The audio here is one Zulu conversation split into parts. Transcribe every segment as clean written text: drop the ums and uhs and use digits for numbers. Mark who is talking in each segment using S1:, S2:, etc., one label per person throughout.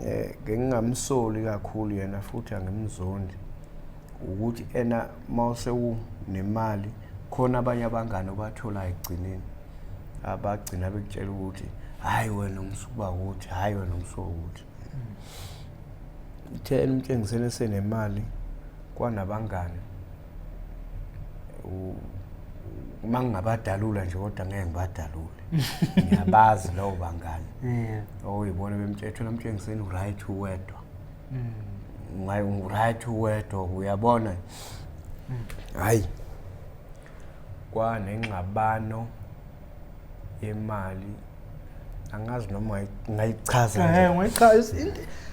S1: Ngingamsoli kakhulu yena futhi angimzondi ukuthi ena mawusewunemali khona abanye abangani obatholayo ekugcineni abagcina bekutshela ukuthi hhayi wena umsukuba ukuthi, hhayi wena umsuka ukuthi. Ithe emtshengiseni esenemali kwanabangani uma ngingabadalula nje kodwa ngeke ngibadalule, ngiyabazi lowo bangani oyibona bemtshethela umtshengiseni u-right uwedwa, u-right uwedwa, uyabona. Hhayi, kwanengxabano yemali, angazi noma ngayichaza nje.
S2: Ungayichaza,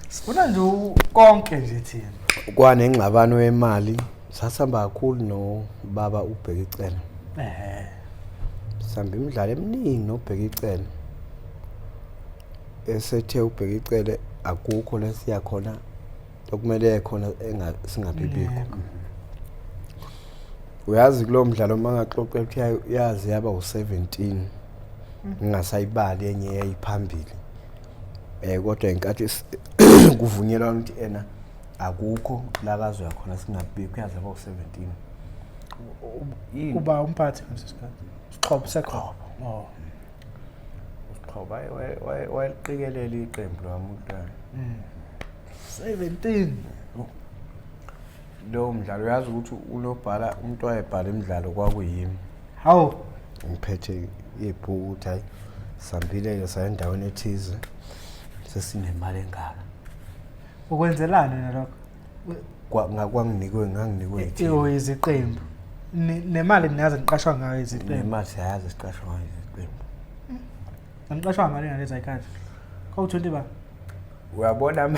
S2: sifuna nje konke nje thina.
S1: Kwanengxabano yemali, sasihamba kakhulu nobaba uBheki Cele. Sihamba imidlalo eminingi noBheki Cele. Esethe uBheki Cele akukho lesiya khona okumele khona singabibikho. Uyazi kulowo mdlalo uma ngaxoxa ukuthi yazi yaba u-17 ngingasayibali enye eyayiphambili. Kodwa inkathi kuvunyelwana ukuthi ena akukho la kazoya khona singabikho, yazi yaba u-17.
S2: Uba umphathi ngaleso sikhathi. Sixhobo seqhobo. Oh.
S1: Usiqhoba wayeliqikelela iqembu lwamuntu.
S2: 17.
S1: Lowo mdlalo uyazi ukuthi unobhala umuntu wayebhala imidlalo kwakuyimi.
S2: Hawu.
S1: Ngiphethe ibhuku ukuthi hayi sihambile-ke saya endaweni ethize sesinemali engaka.
S2: Ukwenzelani nalokho?
S1: Kwanginikwe nganginikwe
S2: ithimba. Iziqembu. Nemali niyazi niqashwa ngayo iziqembu.
S1: Nemali siyayazi siqashwa ngayo iziqembu.
S2: Niqashwa ngamali ngalezi ayikhathi. Kwaku-20 ba?
S1: Uyabona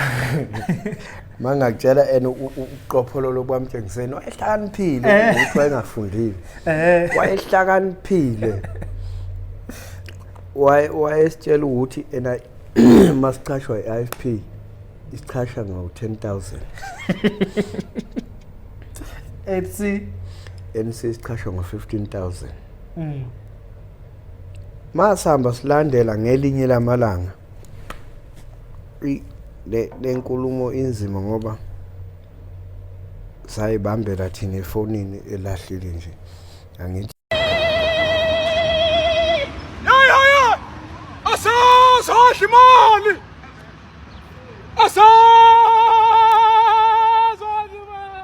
S1: mangakutshela ena uqophololo kwamtshengiseni wayehlakaniphile ukuthi wayengafundile. Wayehlakaniphile. Wayesitshela ukuthi ena masichashwa i-IFP isichasha ngo-10,000.
S2: NC
S1: NC isichashwa ngo-15,000. Masihamba silandela ngelinye lamalanga le nkulumo inzima ngoba sayibambela thina efonini elahlile nje. Angithi
S3: Hey hey! Asazodla imali! Asazodla imali!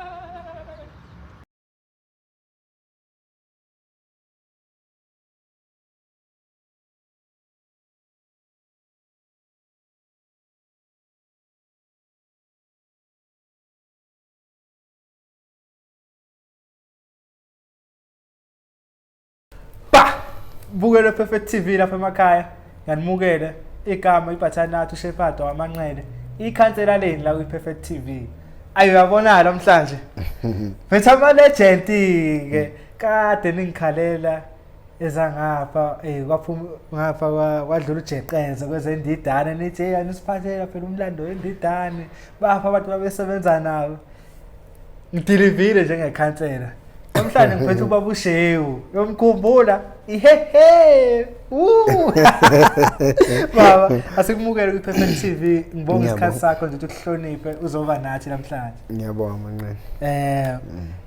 S2: Ba! Bukele Perfect TV lapha emakhaya. Ngiyanimukele igama ibhathanathi uShepherd wamanqele. Ikhansela leni la kwi-Perfect TV. Ayi uyabona namhlanje. Phethe ama legend ke kade ningikhalela ezangapha kwaphuma ngapha kwadlula uJeqeza kwezendidane nithi hey anisiphathela phela umlando wendidane bapha abantu babesebenza nabo. Ngidilivile njengekhansela. Namhlanje ngiphethe ubaba uShewu. Uyomkhumbula? Ihehe. Baba, asikumukele kwi-Perfect TV. Ngibonga isikhathi sakho nje ukuthi uhloniphe uzoba nathi namhlanje.
S1: Ngiyabonga Manqele.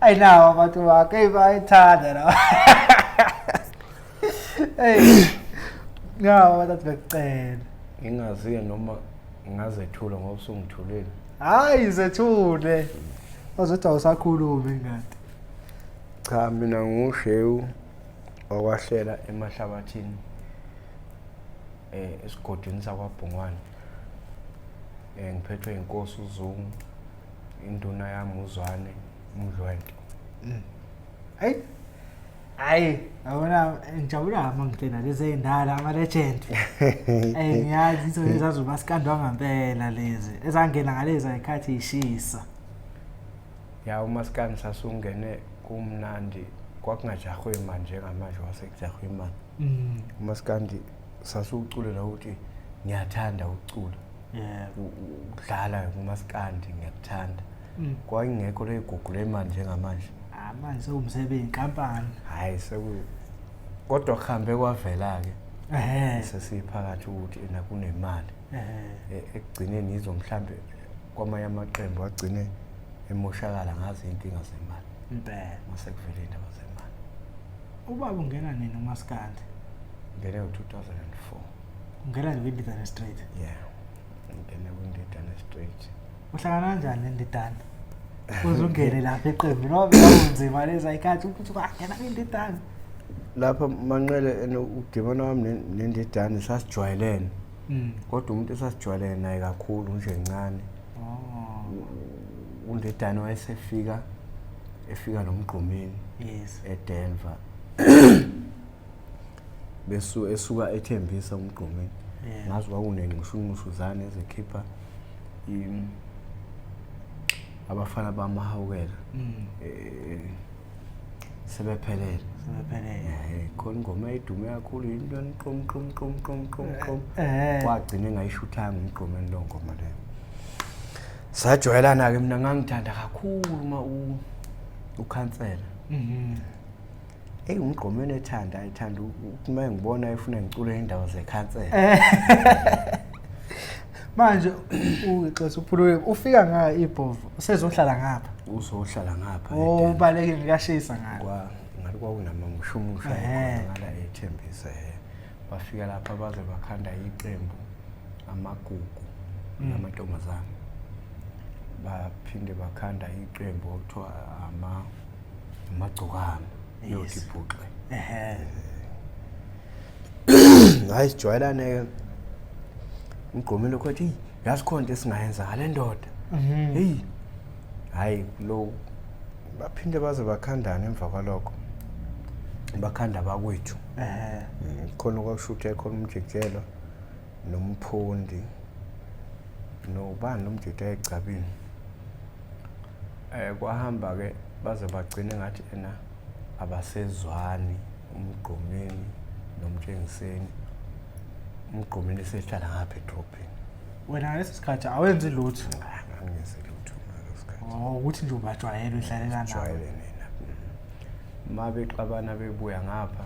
S2: Ayinawo abantu bakho, hey bayithanda la. Hey. Ngawo abantu bekucela.
S1: Ngingaziye noma ngazethula ngoba usungithulile.
S2: Hayi zethule. Ozothi awusakhulumi ingadi.
S1: Cha mina nguShewu okwahlela emahlabathini esigodini sakwaBhungwane. Ngiphethwe inkosi uZungu, induna yami uZwane uMdlwento.
S2: Hayi. Hayi, yabona ngijabula uma ngitshela lezi ey'ndala ama-legend. Ngiyazi izinto lezi zazomasikandi wangempela lezi ezangena ngalezi ayikhathi ishisa.
S1: Ya umasikandi sasungene kumnandi, kwakungajahwe imali njengamanje wasekujahwe imali. Umasikandi sasuculela ukuthi ngiyathanda ukucula. Ukudlala kumasikandi ngiyakuthanda. Kwakungekho le gugu lemali njengamanje.
S2: Manje sewumsebenzi inkampani.
S1: Hayi seku kodwa kuhambe kwavela ke. Sesiphakathi ukuthi ena kunemali. Ekugcineni yizo mhlambe kwamanye amaqembu agcine emoshakala ngazo iy'nkinga zemali.
S2: Impela.
S1: Mase kuvele iy'ndaba zemali.
S2: Ubaba ungena nini umaskandi?
S1: Ngene ngo-2004.
S2: Ungena nje kwiNdidane Street?
S1: Yeah, ngene kwiNdidane Street.
S2: Uhlangana kanjani neNdidane? Uze ungene lapha eqembu noma bekunzima lezi ayikhathi ukuthi wangena kwiNdidane.
S1: Lapha Manqele ukudibana kwami neNdidane sasijwayelene. Kodwa umuntu esasijwayelene naye kakhulu nje ncane.
S2: Oh.
S1: UNdidane wayesefika efika noMgqumeni.
S2: Yes.
S1: eDenver. Besu esuka eThembisa uMgqumeni. Ngazi kwakunenxushunxushuzane ezikhipha abafana bamahawukela. Sebephelele.
S2: Sebephelele.
S1: Khona ingoma edume kakhulu into qom qom qom qom qom qom. Kwagcina engayishuthanga uMgqumeni lo ngoma leyo. Sajwayelana ke mina ngangithanda kakhulu uma ukhansela. Hey uMgqumeni ethanda ukuthi uma ngibona efuna ngicule indaba zekhansela.
S2: Manje uxoxa uphulule ufika nga ibhovu usezohlala ngapha.
S1: Uzohlala ngapha.
S2: Oh ubalekile ngikashisa ngapha.
S1: Kwa ngathi kwakunamamushumusha khona ngala eThembisa. Bafika lapha baze bakhanda iqembu amagugu namantombazane. Baphinde bakhanda iqembu okuthiwa amagcokama. Yothi bhuxe. Hayi sijwayelane uMgqumeni lokho ethi yazi khona into esingayenza ngale ndoda. Hey. Hayi lo baphinde baze bakhandana emva kwalokho. Bakhanda bakwethu. Khona kwakushuthe khona umjikijelo nomphondi nobani nomjita egcabini. Kwahamba ke baze bagcine ngathi ena abasezwani uMgqumeni noMtshengiseni. uMgqumeni esehlala ngapha edrobheni.
S2: Wena ngaleso sikhathi awenzi lutho?
S1: Angenzi lutho ngaleso sikhathi.
S2: Oh, ukuthi nje ubajwayele uhlalela nabo.
S1: Jwayele nina. Uma bexabana bebuya ngapha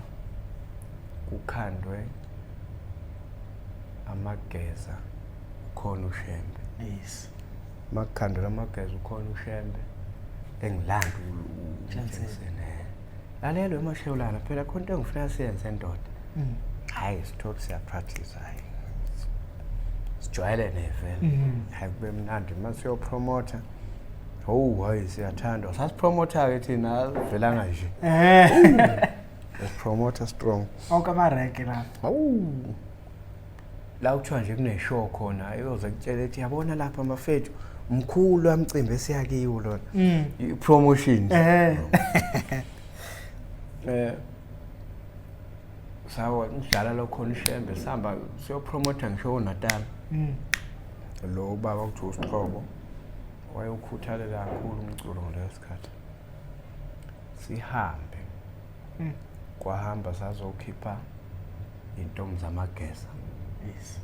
S1: kukhandwe amageza ukhona uShembe.
S2: Yes.
S1: Makukhandwe amageza ukhona uShembe engilanda uMtshengiseni. Lalelo emashewulana phela khona into engifuna siyenze ndoda. Hayi sithola siyapractice hayi. Sijwayelene vele. Hayi kube mnandi mase siyopromotha. Oh hayi siyathandwa. Sasipromotha ke thina velanga nje. Sipromotha strong.
S2: Onke amarenke la.
S1: Awu. La kuthiwa nje kuneshow khona ayoze kutshela ethi yabona lapha mafethu mkhulu amcimbi esiyakiwo lona. I-promotion. Sawa ngidlala lokhona iShembe sihamba siyopromotha ngisho oNatal. Lo baba kuthiwa uSixhobo wayekhuthalela kakhulu umculo ngaleso sikhathi. Sihambe. Kwahamba sazokhipha intombi zamageza.
S2: Yes.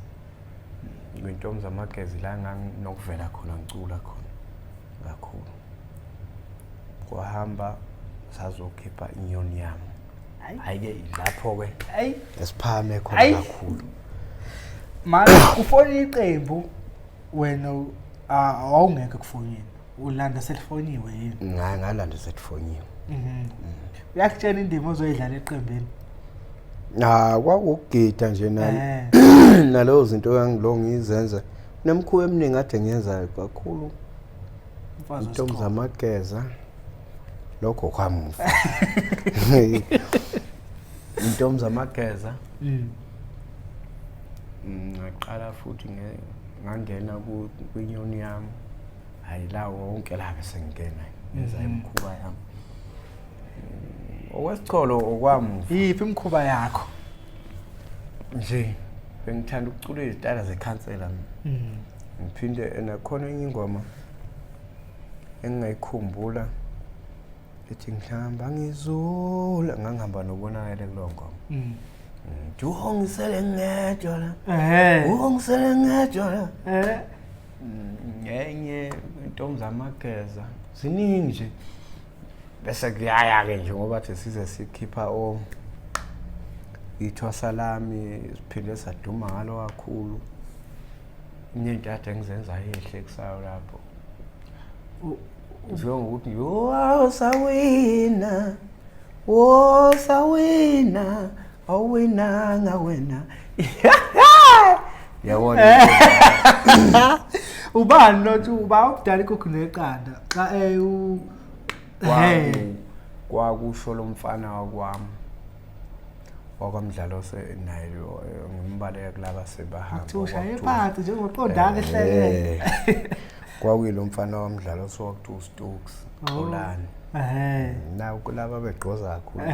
S1: Kwintombi zamageza la nganginokuvela khona ngicula khona kakhulu. Kwahamba sazokhipha inyoni yami. Hayi ke lapho ke.
S2: Hayi
S1: esiphame khona kakhulu.
S2: Manje ufona iqembu wena awungekho kufonini. Ulanda selifonyiwe yini?
S1: Ngalanda selifonyiwe.
S2: Uyakutshela indima ozoyidlala eqembini?
S1: Ah kwakugida nje nalezo zinto engangilo ngizenza. Nemikhuba eminingi kade ngiyenza kakhulu. Intombi zamageza. Lokho kwamuva. Intombi zamageza. Ngaqala futhi ngangena kwinyoni yami. Hayi la wonke la bese ngingena ngenza imikhuba yami. Okwesicholo okwamuva.
S2: Yiphi imikhuba yakho?
S1: Nje bengithanda ukucula izitayela zekhansela mina. Ngiphinde nakhona enye ingoma engingayikhumbula ethi ngihamba ngizula, ngangihamba nobonakele kulowo ngoma. Ngithi ungisele ngedwa la. Ungisele ngedwa la. Ngenye intombi zamageza ziningi nje. Bese kuyaya ke nje ngoba thi size sikhipha Ithwasa lami siphinde saduma ngalo kakhulu. Into ade ngizenza ehlekisayo lapho. Njengokuthi wosawina, wosawina, awinanga wena. Yabona.
S2: Ubani lothi uba ukudala inkukhu neqanda xa eyu
S1: Kwakusho lo mfana wakwami wakwamdlalo naye lo ngimbaleka kulaba sebahamba.
S2: Kuthiwa ushaye phansi njengoqondana ehlelele.
S1: Kwakuyilo mfana wamdlalo osowakuthiwa uStokes Xolani. Nawu kulaba begqoza kakhulu.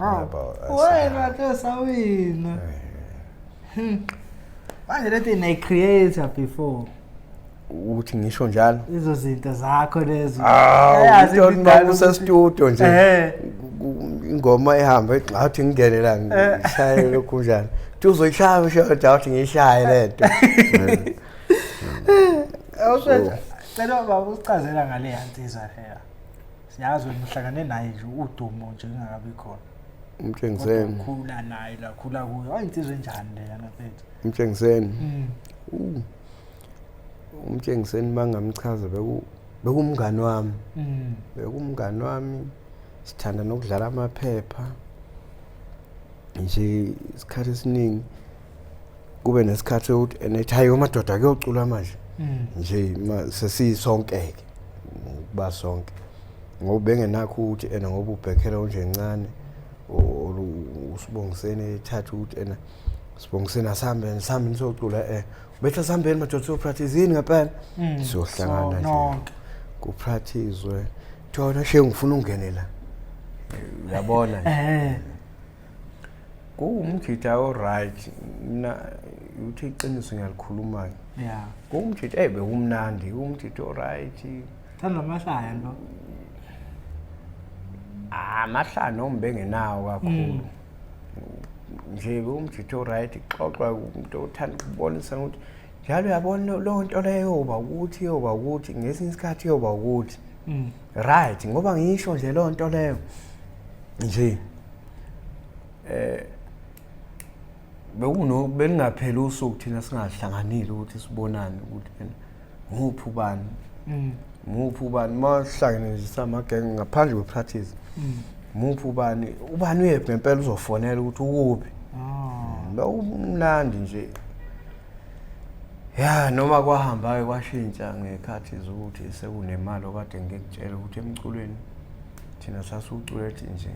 S1: Laba
S2: Wena ke sawina. Manje lento nayi-creator before.
S1: Ukuthi ngisho njalo.
S2: Izo zinto zakho lezo.
S1: Awu, into makusestudio nje. Ingoma ehamba ngathi ngingene la ngishaye lokhu njalo. Uthi uzoyishaya usho ukuthi ngiyishaye lento.
S2: Awusho cela baba usichazela ngale yansizwa leya. Siyazi wena uhlangane naye nje udumo nje ingakabi khona.
S1: Umtshengiseni.
S2: Khula naye la khula kuyo. Ayinsizwa enjani leya mfethu?
S1: Umtshengiseni. Umtshengiseni mangamchaza bekumngani wami. Bekumngani wami. Sithanda nokudlala amaphepha. Nje isikhathi esiningi kube nesikhathi ukuthi enethi hayi madoda kuyocula manje. Nje sesisonke ke ukuba sonke. Ngoba bengenakho ukuthi ena ngoba ubhekhela nje encane usibongiseni ethatha ukuthi ena sibongiseni asambe sihambe nisocula betha sihambeni madoda siyopractice yini ngempela. Siyohlangana nje kupracticewe. Thona she ngifuna ungenela. Uyabona nje. Kuwumjita o-right mina uthi iqiniso ngiyalikhuluma.
S2: Yeah.
S1: Kuwumjita bekumnandi, kuwumjita o-right.
S2: Thanda amahlaya lo.
S1: Amahlaya noma bengenawo kakhulu. Nje umjita o-right kuxoxwa umuntu othanda ukubonisa ukuthi njalo uyabona leyo nto leyo yoba ukuthi yoba ukuthi ngesinye isikhathi yoba ukuthi. Right ngoba ngisho nje leyo nto leyo nje bekuno belingapheli usuku thina singahlanganile ukuthi sibonane ukuthi nguphi ubani. Muphi ubani mahlangene nje samagenge ngaphandle kwepractice. Muphi ubani ubani uyephi ngempela uzofonela ukuthi ukuphi. Bekumnandi nje. Ya noma kwahamba ke kwashintsha ngekhathi zokuthi sekunemali okade ngikutshela ukuthi emculweni thina sasuculethi nje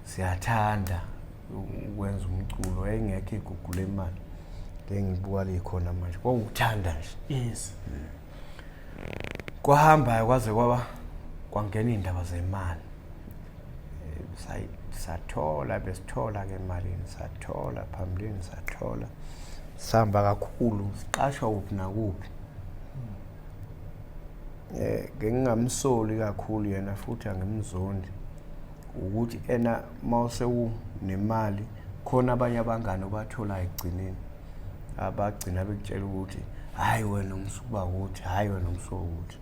S1: siyathanda ukwenza umculo engekho igugu lemali lengibuka likhona manje kwakuthanda nje.
S2: Yes.
S1: Kwahamba kwaze kwaba kwangena indaba zemali. Sathola besithola ke emalini sathola phambilini sathola sihamba kakhulu siqashwa kuphi nakuphi. Ngingamsoli kakhulu yena futhi angimzondi ukuthi ena mawusewunemali khona abanye abangani obathola ekugcineni abagcina bekutshela ukuthi hayi wena umsukuba ukuthi hayi wena umsuka ukuthi.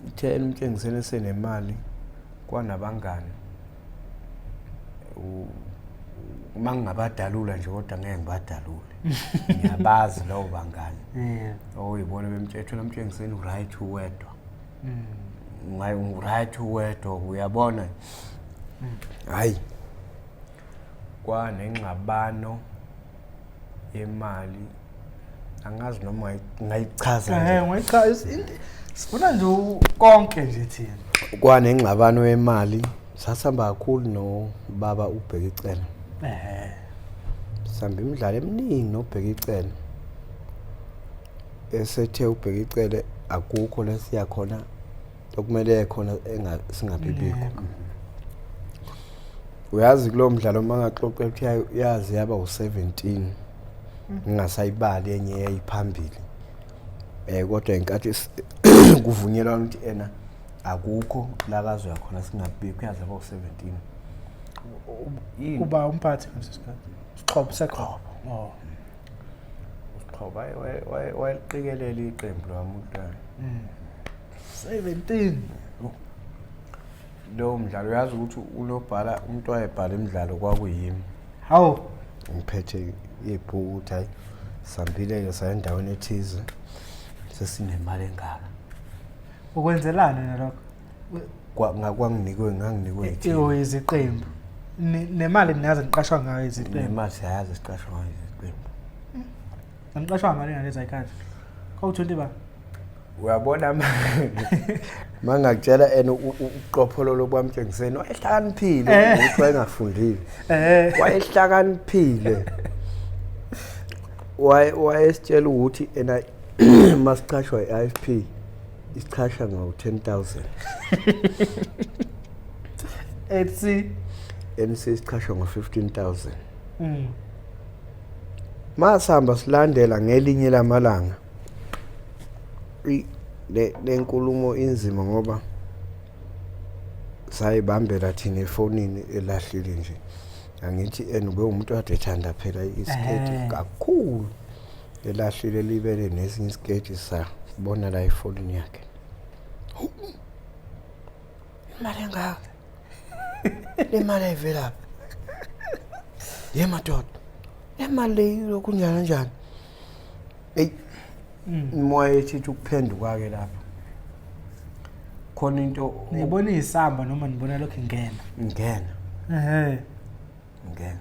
S1: Ithena umtshengiseni esenemali kwanabangani uma ngingabadalula nje kodwa ngeke ngibadalule. Ngiyabazi lowo bangani. Oyibona bemtshela umtshengiseni right uwedwa. Ngayi right uwedwa uyabona. Hayi. Kwanengxabano yemali angazi noma ngayichaza
S2: nje. Ngayichaza sifuna nje konke nje thina.
S1: Kwanengxabano yemali sasihamba kakhulu nobaba uBheka Icele. Sihamba imidlalo eminingi noBheka Icele. Esethe uBheka Icele akukho lesiya khona okumele khona singabibikho. Uyazi kulowo mdlalo uma ngaxoxa ukuthi yazi yaba u-17 ngingasayibali enye eyayiphambili. Kodwa inkathi kuvunyelwana ukuthi ena akukho la kazoya khona singabikho yazi yaba u-17.
S2: Uba umphathi ngaleso sikhathi. Sixhobo seqhobo. Oh.
S1: Usixhobo wayeqikelela iqembu lwamuntu.
S2: 17.
S1: Lowo mdlalo uyazi ukuthi unobhala umuntu wayebhala imidlalo kwakuyimi.
S2: Hawu.
S1: Ngiphethe ibhuku ukuthi hayi sihambile-ke saya endaweni ethize sesinemali engaka.
S2: Ukwenzelani nalokho?
S1: Kwanginikwe nganginikwe ithimba.
S2: Iziqembu. Nemali niyazi niqashwa ngayo iziqembu.
S1: Nemali siyayazi siqashwa ngayo iziqembu.
S2: Naniqashwa ngamali ngalezi ayikhathi. Kwawu-20 ba?
S1: Uyabona mangakutshela and uqophololo kwamtshengiseni wayehlakaniphile ukuthi wayengafundile. Wayehlakaniphile. Wayesitshela ukuthi ena masiqashwa i-IFP isichasha ngo-10,000.
S2: NC
S1: NC isichasha ngo-15,000. Masihamba silandela ngelinye lamalanga le nkulumo inzima ngoba sayibambela thina efonini elahlile nje. Angithi and ube umuntu kade ethanda phela isiketi kakhulu. Elahlile libele nesinye isiketi sabona la efonini yakhe. Imali engaka. Le mali ayivelaphi? Ye madoda. Le mali le lokhu njani kanjani? Eyi imoya ethi ukuphenduka ke lapho. Khona into
S2: nibona isamba noma nibona lokho ingena.
S1: Ingena.
S2: Ehhe.
S1: Ingena.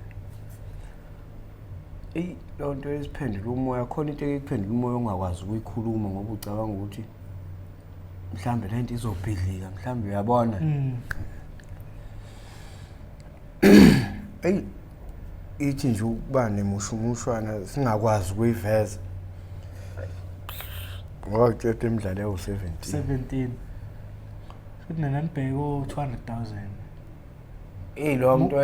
S1: Eyi lo nto esiphendula umoya khona into ekuphendula umoya ongakwazi ukuyikhuluma ngoba ucabanga ukuthi mhlambe lento izobhidlika mhlambe uyabona. Eyi ithi nje ukuba nemushumushwana singakwazi ukuyiveza. Ngoba kutshela imidlalo ewu-17.
S2: 17. Futhi nina nibheke o-200,000.
S1: Eh lo muntu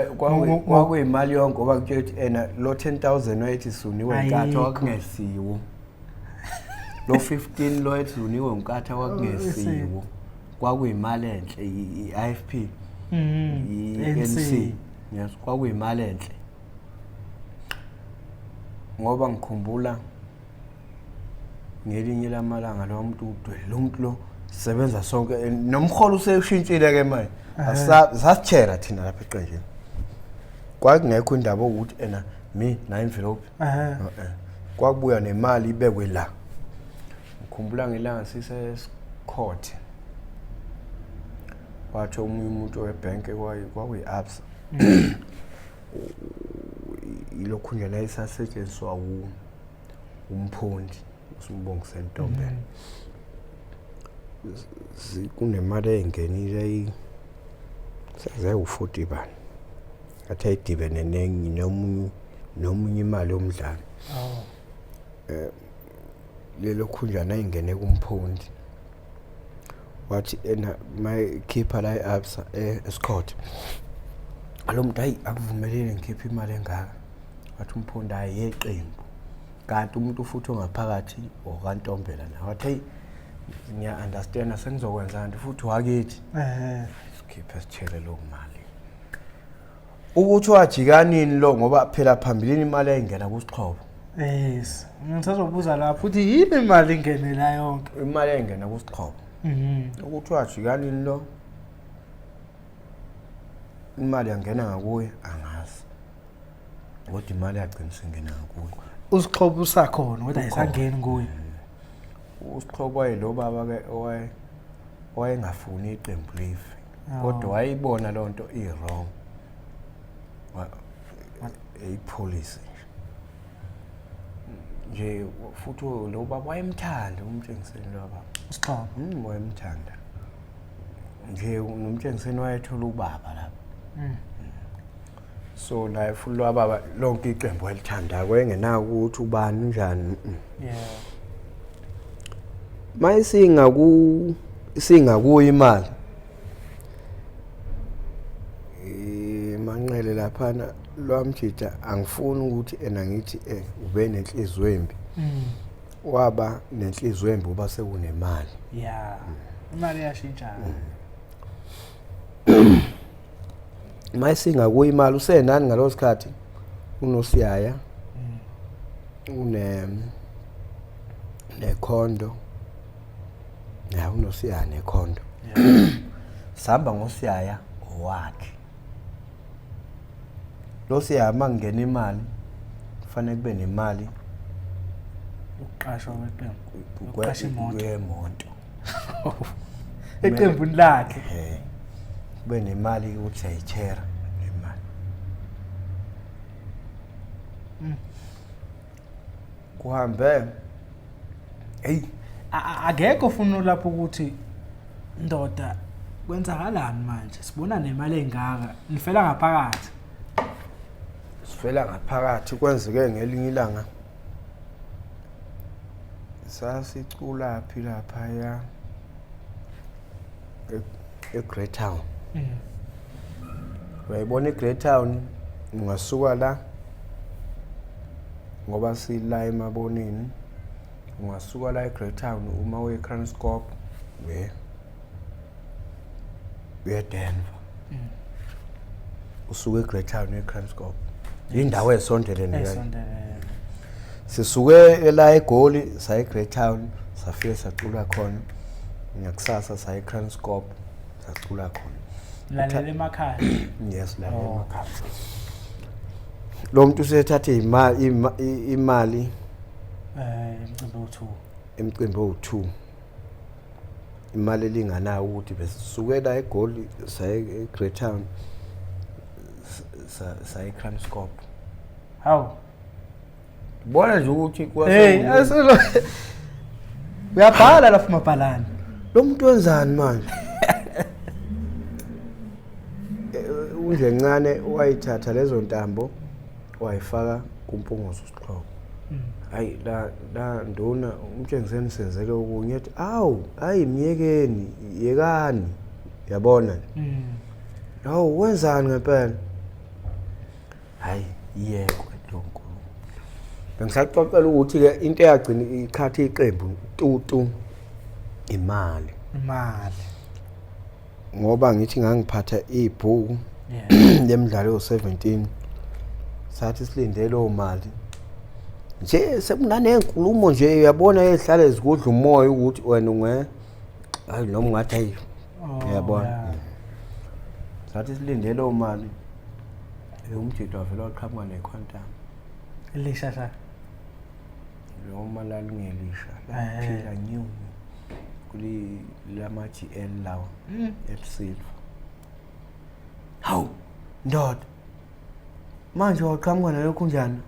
S1: kwakuyimali yonke ngoba kutshela ukuthi ena lo 10,000 wayethi suniwe inkatha kwakungesiwo. Lo 15 lo ethi uniwe inkatha kwakungesiwo. Kwakuyimali enhle i-IFP. I-NC. Yes, kwakuyimali enhle. Ngoba ngikhumbula ngelinye lamalanga lo muntu udwele lo muntu lo sebenza sonke nomholo useshintshile ke manje. Sasithera thina lapha eqenjini. Kwakungekho indaba ukuthi ena mi na envelope. Kwakubuya nemali ibekwe la. Ngikhumbula ngelanga sise court. Wathi omunye umuntu webhenki kwakuyi-Absa. Ilokhu nje la isasetshenziswa umphondi uSimbongiseni Ntombela. Kunemali eyingenile seze u-40 bani. Athi ayidibene nenye nomunye imali yomdlalo. Lelo khunjana ayingene kumphondi. Wathi ena mayikhipha la e-Absa eScott. Alo muntu hayi akuvumelile ngikhiphe imali engaka. Wathi umphondi hayi yeqembu. Kanti umuntu futhi ongaphakathi okaNtombela naye wathi hey ngiya understand sengizokwenza kanti futhi wakithi. Sikhiphe sithele lo mali. Ukuthi wajika nini lo ngoba phela phambilini imali ayingena kusixhobo.
S2: Yes. Ngisazobuza lapho ukuthi yini imali ingenela yonke?
S1: Imali ayingena kusixhobo. Ukuthi wajika nini lo? Imali yangena ngakuye angazi. Kodwa imali yagcina isingena ngakuye.
S2: Usixhobo usakhona kodwa ayisangeni kuye.
S1: Usixhobo wayelo baba ke owayengafuni iqembu life. Kodwa wayibona lonto i-wrong. Ipolicy nje futhi lo baba wayemthanda umtshengiseni lo baba.
S2: Usixhobo.
S1: Wayemthanda. Nje nomtshengiseni wayethola ubaba lapha. So naye futhi lo baba lonke iqembu elithanda kwengenako ukuthi ubani unjani.
S2: Yeah.
S1: Mayisingaku singakuyi imali. Manqele laphana lwamjida angifuni ukuthi ena ngithi ube nenhliziyo embi. Waba nenhliziyo embi uba sekunemali.
S2: Yeah. Imali iyashintsha.
S1: Mayisingakuyi imali usenani ngalo sikhathi unosiyaya. Une nekhondo. Ya unosiyaya nekhondo. Sihamba ngosiyaya owakhe. Lo siyaya uma kungena imali kufanele kube nemali
S2: Ukuqashwa kweqembu. Ukuqasha imoto.
S1: Yemoto.
S2: Eqembuni lakhe.
S1: Eh. Kube nemali ukuthi siyayichera nemali. Kuhambe hey.
S2: Akekho ofuna lapho ukuthi ndoda kwenzakalani manje sibona nemali engaka nifela ngaphakathi.
S1: Sifela ngaphakathi. Kwenzeke ngelinye ilanga sasicula phi laphaya eGreytown. Uyayibona iGreytown, ungasuka la ngoba sila emaboneni, ungasuka la eGreytown uma uye eKranskop, we uye Denver. Usuke eGreytown uye eKranskop, indawo esondelene la.
S2: Esondelene.
S1: Sisuke la eGoli saya eGreytown, safike sacula khona. Ngakusasa saya eKranskop, sacula khona.
S2: Lalela emakhaya.
S1: Yes, lalela
S2: Oh.
S1: emakhaya. Lo muntu usethathe imali
S2: Imicimbi u2.
S1: Emcimbi owu2. Imali elinganayo ukuthi besisukela eGoli saye eGreytown, saye eKranskop.
S2: Hawu.
S1: Bona nje ukuthi
S2: Hey, asulo. Uyabhala lapha mabhalane.
S1: Lo muntu wenzani manje? Undlencane wayithatha lezo ntambo wayifaka kuMpunguzo Sixhobo. Hayi la la nduna umtshengiseni senzele okunye, ethi awu hayi myekeni, yekani, yabona nje. Hawu wenzani ngempela? Hayi iyekwe lo nkulumo. Bengisaxoxela ukuthi ke into eyagcina iqhatha iqembu tutu imali.
S2: Imali.
S1: Ngoba ngithi ngangiphatha ibhuku lemidlalo yo-17, sathi silinde leyo mali nje sekunanenkulumo nje uyabona ezihlale zikudla umoya ukuthi wena unge hayi noma ungathi hayi uyabona. Sathi silinde leyo mali, umjido wavela waqhamuka nequantum.
S2: Elisha sha.
S1: Noma lalingelisha laphila new kuli lama GL lawa esilver. Hawu ndoda, manje waqhamuka nalokhu njani?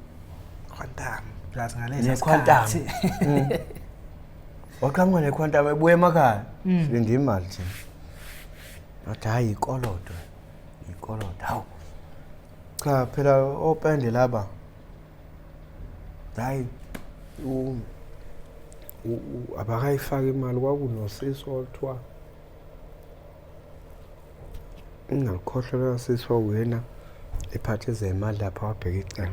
S2: Quantum plus ngalesa
S1: Ne-Quantum.
S2: sikhathi.
S1: Waqhamuka nequantum ebuya emakhaya. Silinde imali thina. Ngathi hayi ikolodo. Ikolodo. Hawu. Cha phela opende laba. Hayi abakayifaki imali, kwakunosiso oluthiwa ingalikhohlwa leyo sisi wawena ephathe ezemali lapha wabheka icala.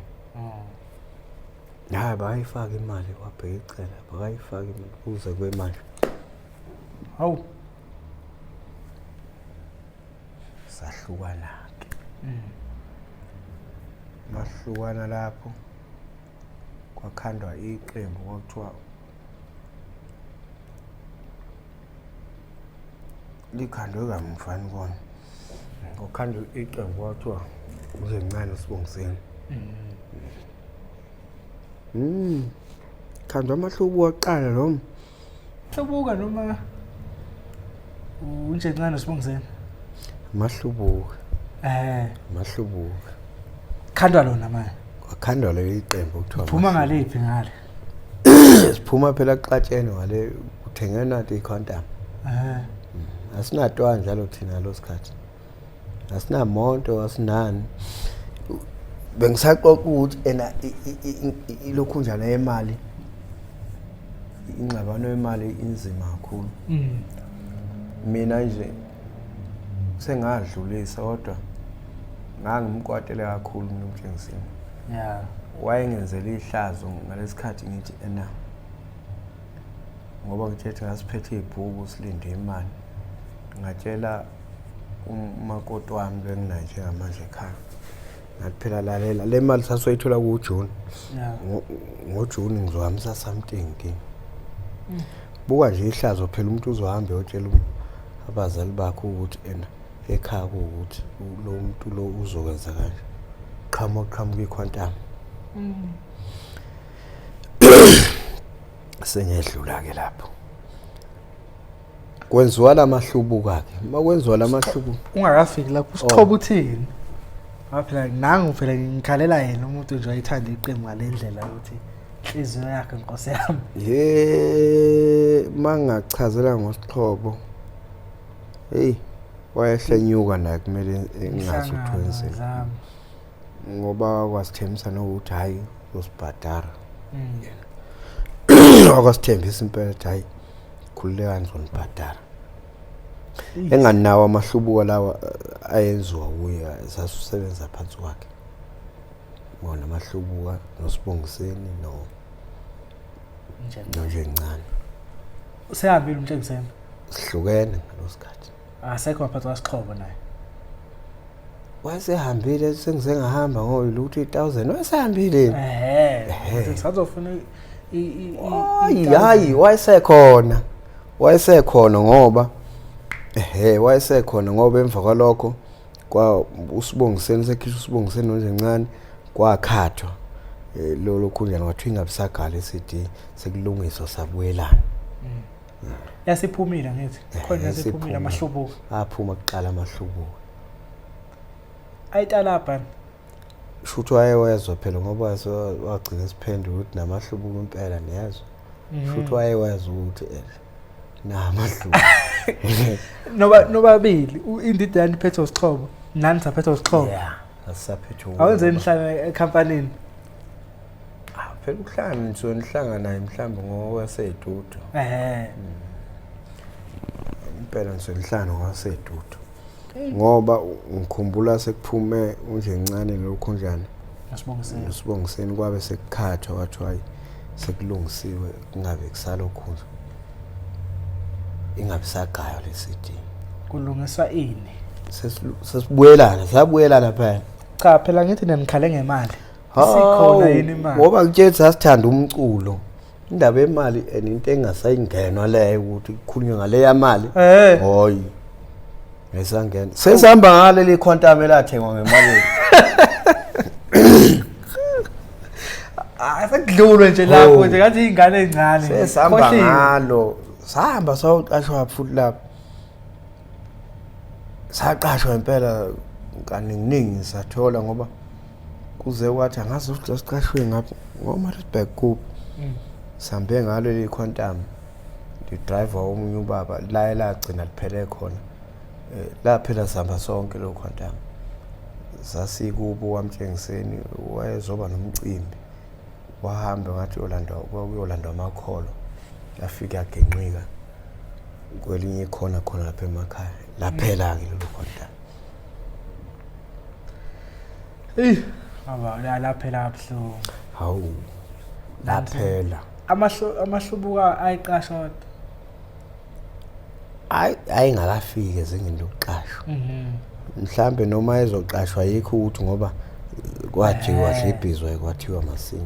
S1: Hayi abakayifaki imali, wabheka icala, abakayifaki imali kuze kube manje.
S2: Hawu.
S1: Sahlukana-ke. Mahlukana lapho kwakhandwa iqembu kwakuthiwa likhandwe kamva kona. Kwakhandwa iqembu kwakuthiwa uzencane Sibongiseni. Khandwa amahlubu waqala lo.
S2: Hlubuka noma unjencane Sibongiseni?
S1: Amahlubuka. Amahlubuka.
S2: Khandwa lona manje.
S1: Kwakhandwa leli iqembu kuthiwa.
S2: Phuma ngaliphi ngale?
S1: Siphuma phela kuxatsheni ngale kuthengena iQuantum. Asinatwa njalo thina lo sikhathi. Asinamonto, asinani. Bengisaxoxa ukuthi ena ilokhu njalo yemali. Ingxabano yemali inzima kakhulu. Mina nje sengadlulisa kodwa ngangimkwatele kakhulu uMtshengiseni. Wayengenzela ihlazo ngalesikhathi ngithi ena ngoba ngithethe ngasiphethe ibhuku silinde imali. Ngatshela umakoti wami benginaye njengamanje ekhaya. Ngathi phela lalela le mali sasoyithola kuJune. NgoJune ngizohambisa something kini. Buka nje ihlazo phela umuntu uzohamba eyotshela Abazali bakho ukuthi ena ekhaya kuwukuthi lo muntu lo uzokwenza kanje, qhamuka qhamuka iquantum. Sengedlula ke lapho, kwenziwa lamahlubuka ke, makwenziwa lamahlubuka.
S2: Ungakafiki lapho, uSixhobo uthini? Ngoba phela nangu phela ngikhalela yena umuntu nje wayethanda iqembu ngale ndlela ukuthi inhliziyo yakhe, nkosi yami.
S1: Ye, mangachazela ngoSixhobo, hey, wayehlenyuka naye, kumele engazi ukuthi wenzeni.
S2: Zami.
S1: Ngoba kwasithembisa nokuthi hayi, uzosibhadara. Wakwasithembisa impela ukuthi hayi, khululeka, ngizonibhadara. Enganawo amahlubuko lawa ayenziwa kuye, sasusebenza phansi kwakhe bona amahlubuka noSibongiseni no
S2: Nje.
S1: Nonjencane.
S2: Usehambile uMtshengiseni?
S1: Sihlukene ngalo sikhathi.
S2: Asekho ngaphansi kwaSixhobo naye?
S1: Wayesehambile, sengize ngahamba ngo lutho i-1000, wayesehambile.
S2: Ehhe, ngisazofuna
S1: Hayi, hayi, wayesekhona, wayesekhona ngoba, ehhe, wayesekhona ngoba emva kwalokho kwa uSibongiseni sekhishwa, uSibongiseni nonjencane, kwakhathwa lo lokhunjana, kwathiwa ingabisagala i-CD, sekulungiswa, sabuyelana.
S2: Yasiphumile ngithi khona, yasiphumile.
S1: Yasiphumile.
S2: Amahlubuka.
S1: Aphuma kuqala amahlubuka.
S2: Ayitalabha.
S1: Shuthi wayewezwa phela, ngoba wagcina esiphendula ukuthi namahlubuka impela niyezwa. Shuthi wayewezwa ukuthi namahlubuka.
S2: Noba nobabili indidane iphethe uSixhobo, nani saphethe uSixhobo.
S1: Yeah, asisaphethe.
S2: Awenzeni nihlala ekhampanini?
S1: Ah, phela ukuhlangana nisuke nihlangana mhlawumbe ngowasedudu. Impela nisuke nihlangana ngowasedudu, ngoba ngikhumbula sekuphume unjencane lokhunjana.
S2: NoSibongiseni.
S1: USibongiseni, kwabe sekukhathwa, kwathiwa hayi, sekulungisiwe, kungabe kusalokhu, ingabe sagaywa le CD.
S2: Kulungiswa ini?
S1: Sesibuyelana, sabuyelana phela.
S2: Cha phela, ngithi nanikhale ngemali. Isikhona yini imali?
S1: Ngoba ngitshela sasithanda umculo, indaba yemali and into engasayingenwa leyo ukuthi kukhulunywe ngaleya mali. Hoyi, ngesangena sesihamba ngaleli quantum elathengwa ngemali yethu.
S2: Ah, sekudlulwe nje lapho.
S1: Oh.
S2: Nje ngathi ingane ezincane.
S1: Sesihamba
S2: Khohliwe.
S1: ngalo, sahamba sayoqashwa futhi lapho, saqashwa impela kaninginingi, sathola ngoba kuze kwathi angazi ukuthi siqashwe ngaphi ngoMaritzburg kuphi. Sihambe ngalo leli quantum, li-driver omunye ubaba la elagcina liphele khona. La phela sihamba sonke lo quantum, sasikubo kwaMtshengiseni, wayezoba nomcimbi, wahamba ngathi uyolandwa, kuyolandwa amakholo, yafika yagenqika kwelinye ikhona khona lapha emakhaya, laphela-ke lelo quantum.
S2: Eyi, baba, la laphela kabuhlungu.
S1: Hawu, laphela.
S2: Amahlubuka ayiqasha kodwa.
S1: Hayi, ayingakafiki ezingeni lokuqashwa. Mhlambe noma ezoqashwa yikho ukuthi ngoba kwajiwa, dlibhizwa, kwathiwa masinya,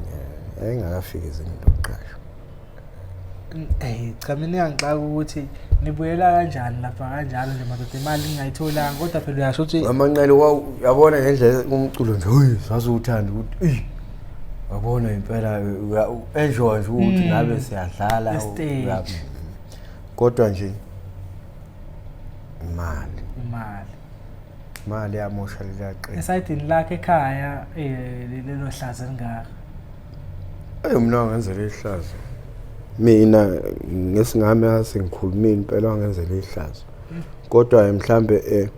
S1: ayingakafiki ezingeni lokuqashwa.
S2: Cha, mina iyangixaka ukuthi nibuyela kanjani lapha kanjalo nje madoda, imali ningayitholanga, kodwa phela uyasho ukuthi
S1: Amanqele, uyabona ngendlela umculo nje, hoyi, sasiwuthanda ukuthi eyi, yabona impela enjoy nje ukuthi ngabe siyadlala.
S2: E-stage.
S1: Kodwa nje imali.
S2: Imali.
S1: Imali yamosha leliya qembu.
S2: Esayidini lakhe ekhaya, lelo hlazo elingaka.
S1: Eyi, mina wangenzela ihlazo, mina ngesingami asengikhulumile impela, wangenzela ihlazo, kodwa mhlambe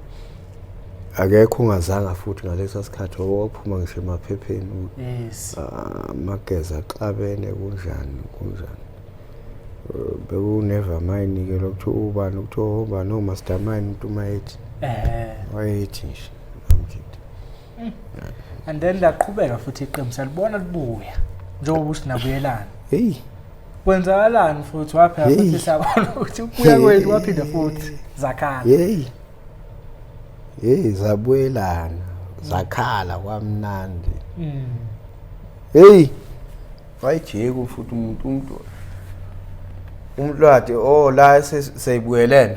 S1: akekho ongazanga futhi ngalesa sikhathi okwaphuma ngisho emaphepheni ukuthi amageza axabene, kunjani kunjani. Beku-never mind-ke lokuthiwa ubani, kuthiwa ubani, o-mastermind, umuntu uma ethi wayethi nje amjida.
S2: And then laqhubeka futhi iqembu, salibona libuya njengoba uthi nabuyelana.
S1: Heyi.
S2: Kwenzakalani futhi waphela?
S1: Hey.
S2: Futhi siyabona ukuthi ukubuya kwethu kwaphinde futhi zakhala.
S1: Heyi, heyi, zabuyelana, zakhala kwamnandi. Heyi, wayijeki futhi umuntu wathi, oh, la seyibuyelene.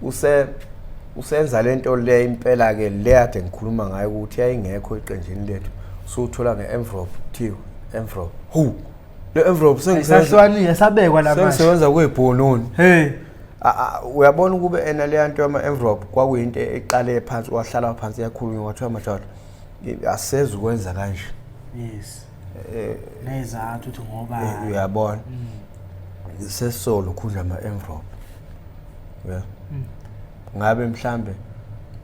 S1: Use usenza lento le impela ke le ade ngikhuluma ngayo ukuthi yayingekho eqenjini lethu. Usuthola nge-envelope kuthiwa envelope. Hu. Le envelope sengisebenza
S2: Sahlwanile sabekwa la manje.
S1: sengisebenza kwebhononi.
S2: Hey.
S1: Uyabona ukube ena leya nto yama-envelope kwakuyinto eqale phansi wahlala phansi yakhulunywa kwathiwa madoda aseze ukwenza kanje.
S2: Yes. Nezathu ukuthi ngoba
S1: Uyabona. Sesolo khudla ama-envelope. Yeah. Ngabe mhlambe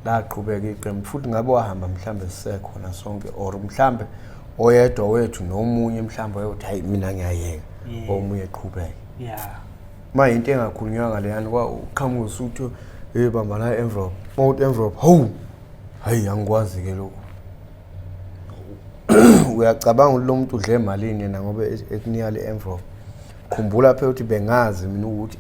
S1: laqhubeka iqembu futhi ngabe wahamba mhlambe sisekhona sonke or mhlambe oyedwa wethu nomunye mhlambe oyothi hayi mina ngiyayeka omunye eqhubeke.
S2: Yeah.
S1: Ma into engakhulunywanga leyani kwa uqhamuka usuthi hey bamba la envelope. Mawuthi envelope hawu hayi angikwazi ke lokho. Uyacabanga ukuthi lo muntu udle malini yena ngoba ekunika le envelope. Khumbula phela ukuthi bengazi mina ukuthi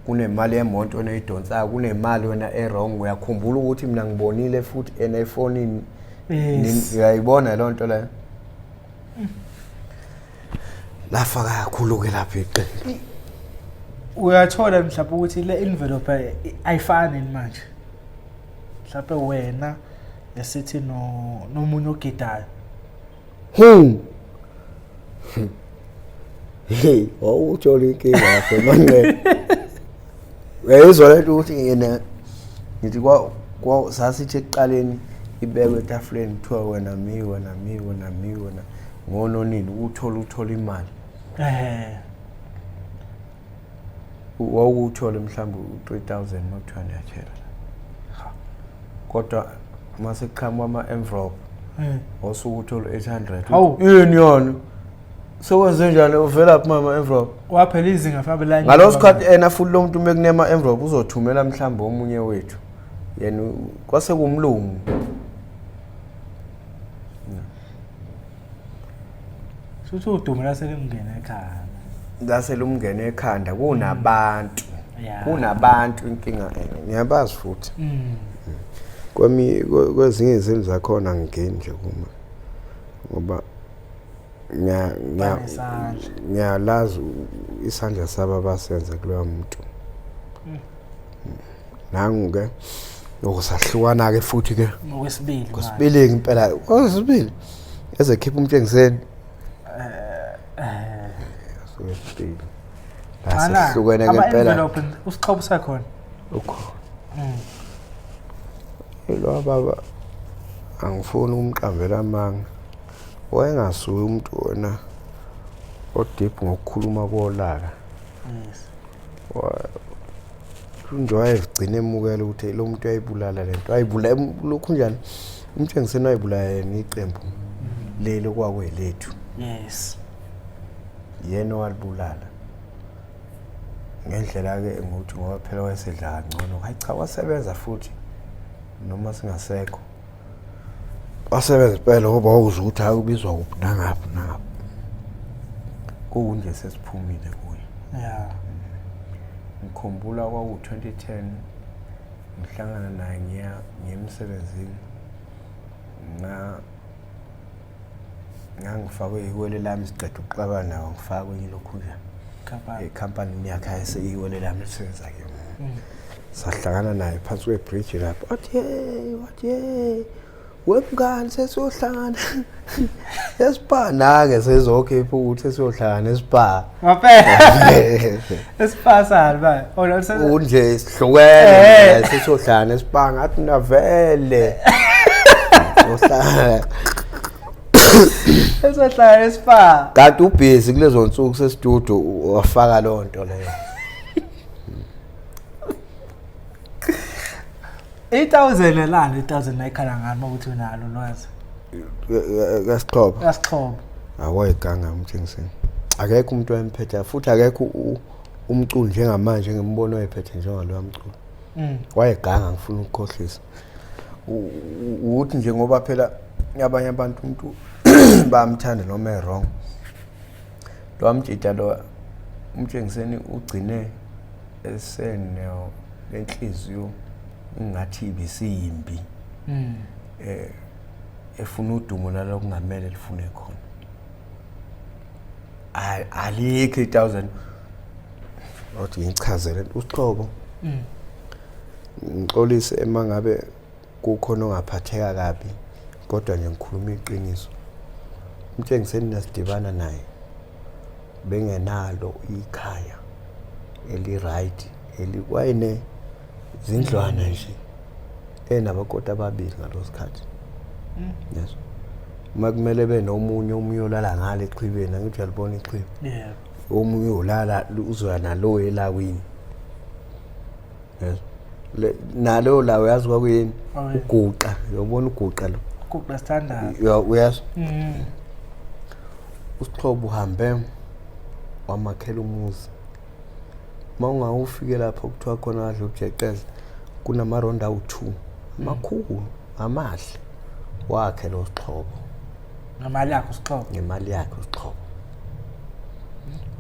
S1: kunemali yemonto onoyidonsayo, kunemali wena e-wrong. Uyakhumbula ukuthi mina ngibonile futhi ena efonini.
S2: Yes.
S1: Uyayibona leyo nto leyo. Lafa kakhulu ke lapha iqembu.
S2: Uyathola mhlawumbe ukuthi le envelope ayifani manje. Mhlawumbe wena esithi no nomunye ogidayo.
S1: Hey, wawuthola inkinga lapha emanqele. Uyayizwa lento ukuthi yena ngithi kwa sasithi ekuqaleni ibekwe etafuleni kuthiwa wena mi wena mi wena mi wena ngononini uthola uthola imali. Wawuthole mhlawumbe u-3000 makuthiwa niyathela. Kodwa mase kuqhamuka ama-envelope wasuke uthole 800.
S2: Hawu.
S1: Yini yona? Sekwenze njani uvelaphi mama envelope?
S2: Waphela izinga mhlawumbe la.
S1: Ngaloso sikhathi ena futhi lo muntu uma kunema envelope uzothumela mhlawumbe omunye wethu. Yena kwase kumlungu.
S2: Shuthi udumo laselimngena ekhanda.
S1: Lase lumngena ekhanda kunabantu.
S2: Yeah.
S1: Kunabantu inkinga ngiyabazi futhi. Kwami kwezinye izindlu zakhona ngingeni nje kuma. Ngoba ngiyalazi isandla sabo abasenza kuloya muntu. Nangu ke okusahlukana ke futhi ke
S2: ngokwesibili.
S1: Kwesibili impela, kwesibili. Ezekhipha umtshengiseni. Kwesibili. Lasehlukene ke impela.
S2: Ama-envelope usixhobo sakhona.
S1: Ukhona. Lo baba angifuni ukumqambela amanga. Wayengasuye umuntu wona odeep ngokukhuluma kolaka.
S2: Yes.
S1: Nje wayegcina emukela ukuthi lo muntu uyayibulala lento. Wayibulala lokhu njani? Umtshengiseni wayibulala yena iqembu leli okwakuyilethu.
S2: Yes.
S1: Yena owalibulala. Ngendlela ke ngokuthi ngoba phela wayesedla kangcono. Hayi cha wasebenza futhi noma singasekho. Wasebenza impela ngoba wawuzwa ukuthi hayi ubizwa kuphi nangaphi nangaphi. Kunje sesiphumile kuye.
S2: Yeah.
S1: Ngikhumbula kwaku-2010 ngihlangana naye ngiya emsebenzini. Ngangifakwe iwele lami siqeda ukuxabana nawo ngifaka kwenye lokhunja. Ekhampanini yakhe ayeseyiwele lami lisebenza ke. Sahlangana naye phansi kwebridge lapho. Wathi hey, wathi hey. Wemngani sesiyohlangana espa nake sezokhipha ukuthi sesiyohlangana espa.
S2: Ngapela. Espa sali ba.
S1: Unje sihlukene sesiyohlangana espa ngathi mina vele. Sohlangana.
S2: Esiyohlangana espa.
S1: Kanti ubhizi kulezo nsuku sestudio wafaka leyo nto leyo.
S2: 8000 elana 8000 nayikhala ngani ukuthi unalo lwazi.
S1: Kasixhobo.
S2: Kasixhobo.
S1: Awayiganga umtshengiseni. Akekho umuntu wayemphethe futhi akekho umculo njengamanje ngimbono oyephethe njengaloya mculo. Wayeganga ngifuna ukukhohlisa. Ukuthi nje ngoba phela abanye abantu umuntu bayamthanda noma e wrong. Lo amjita lo umtshengiseni ugcine esene lenhliziyo ngathi ibisiyimbi. Efuna udumo lalokungamele lifune khona. Alikho 1000. Othi ngichazele usixhobo. Ngixolise ema ngabe kukhona ongaphatheka kabi kodwa nje ngikhuluma iqiniso. Umtshengiseni nasidibana naye bengenalo ikhaya eli-right elikwayine zindlwana nje enabakoti ababili ngalo sikhathi. Yes. Uma kumele benomunye omunye olala ngale exhibeni angithi uyalibona ixhiba.
S2: Yebo.
S1: Omunye ulala uzoya nalo elawini. Yes. Nalo la uyazi kwakuyini?
S2: Oh, yeah.
S1: Uguqa, uyobona uguqa lo.
S2: Guqa standard.
S1: Uyazi?
S2: Mm.
S1: Usixhobo uhambe wamakhela umuzi. Uma ungawufike lapho kuthiwa khona kadla ujeqeza kunamaronda awu-2 amakhulu amahle wakhe lo sixhobo
S2: Ngemali yakho sixhobo.
S1: ngemali yakhe usixhobo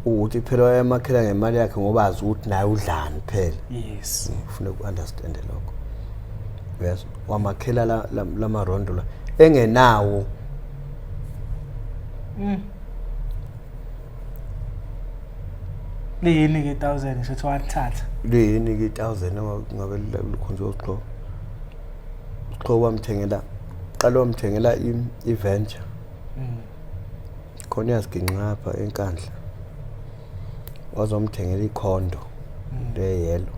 S1: ukuthi phela wayemakhela ngemali yakhe ngoba azi ukuthi naye udlani phela.
S2: Yes.
S1: Ufuna uku-understand lokho. Yes, wamakhela lamarondo la engenawo.
S2: Liyini ke 1000 ngisho ukuthi wathatha.
S1: Liyini ke 1000 ngabe likhonjwe usixhobo. Usixhobo wamthengela, qala wamthengela i-venture. Khona uyaziginqa lapha eNkandla. Wazomthengela ikhondo le yellow.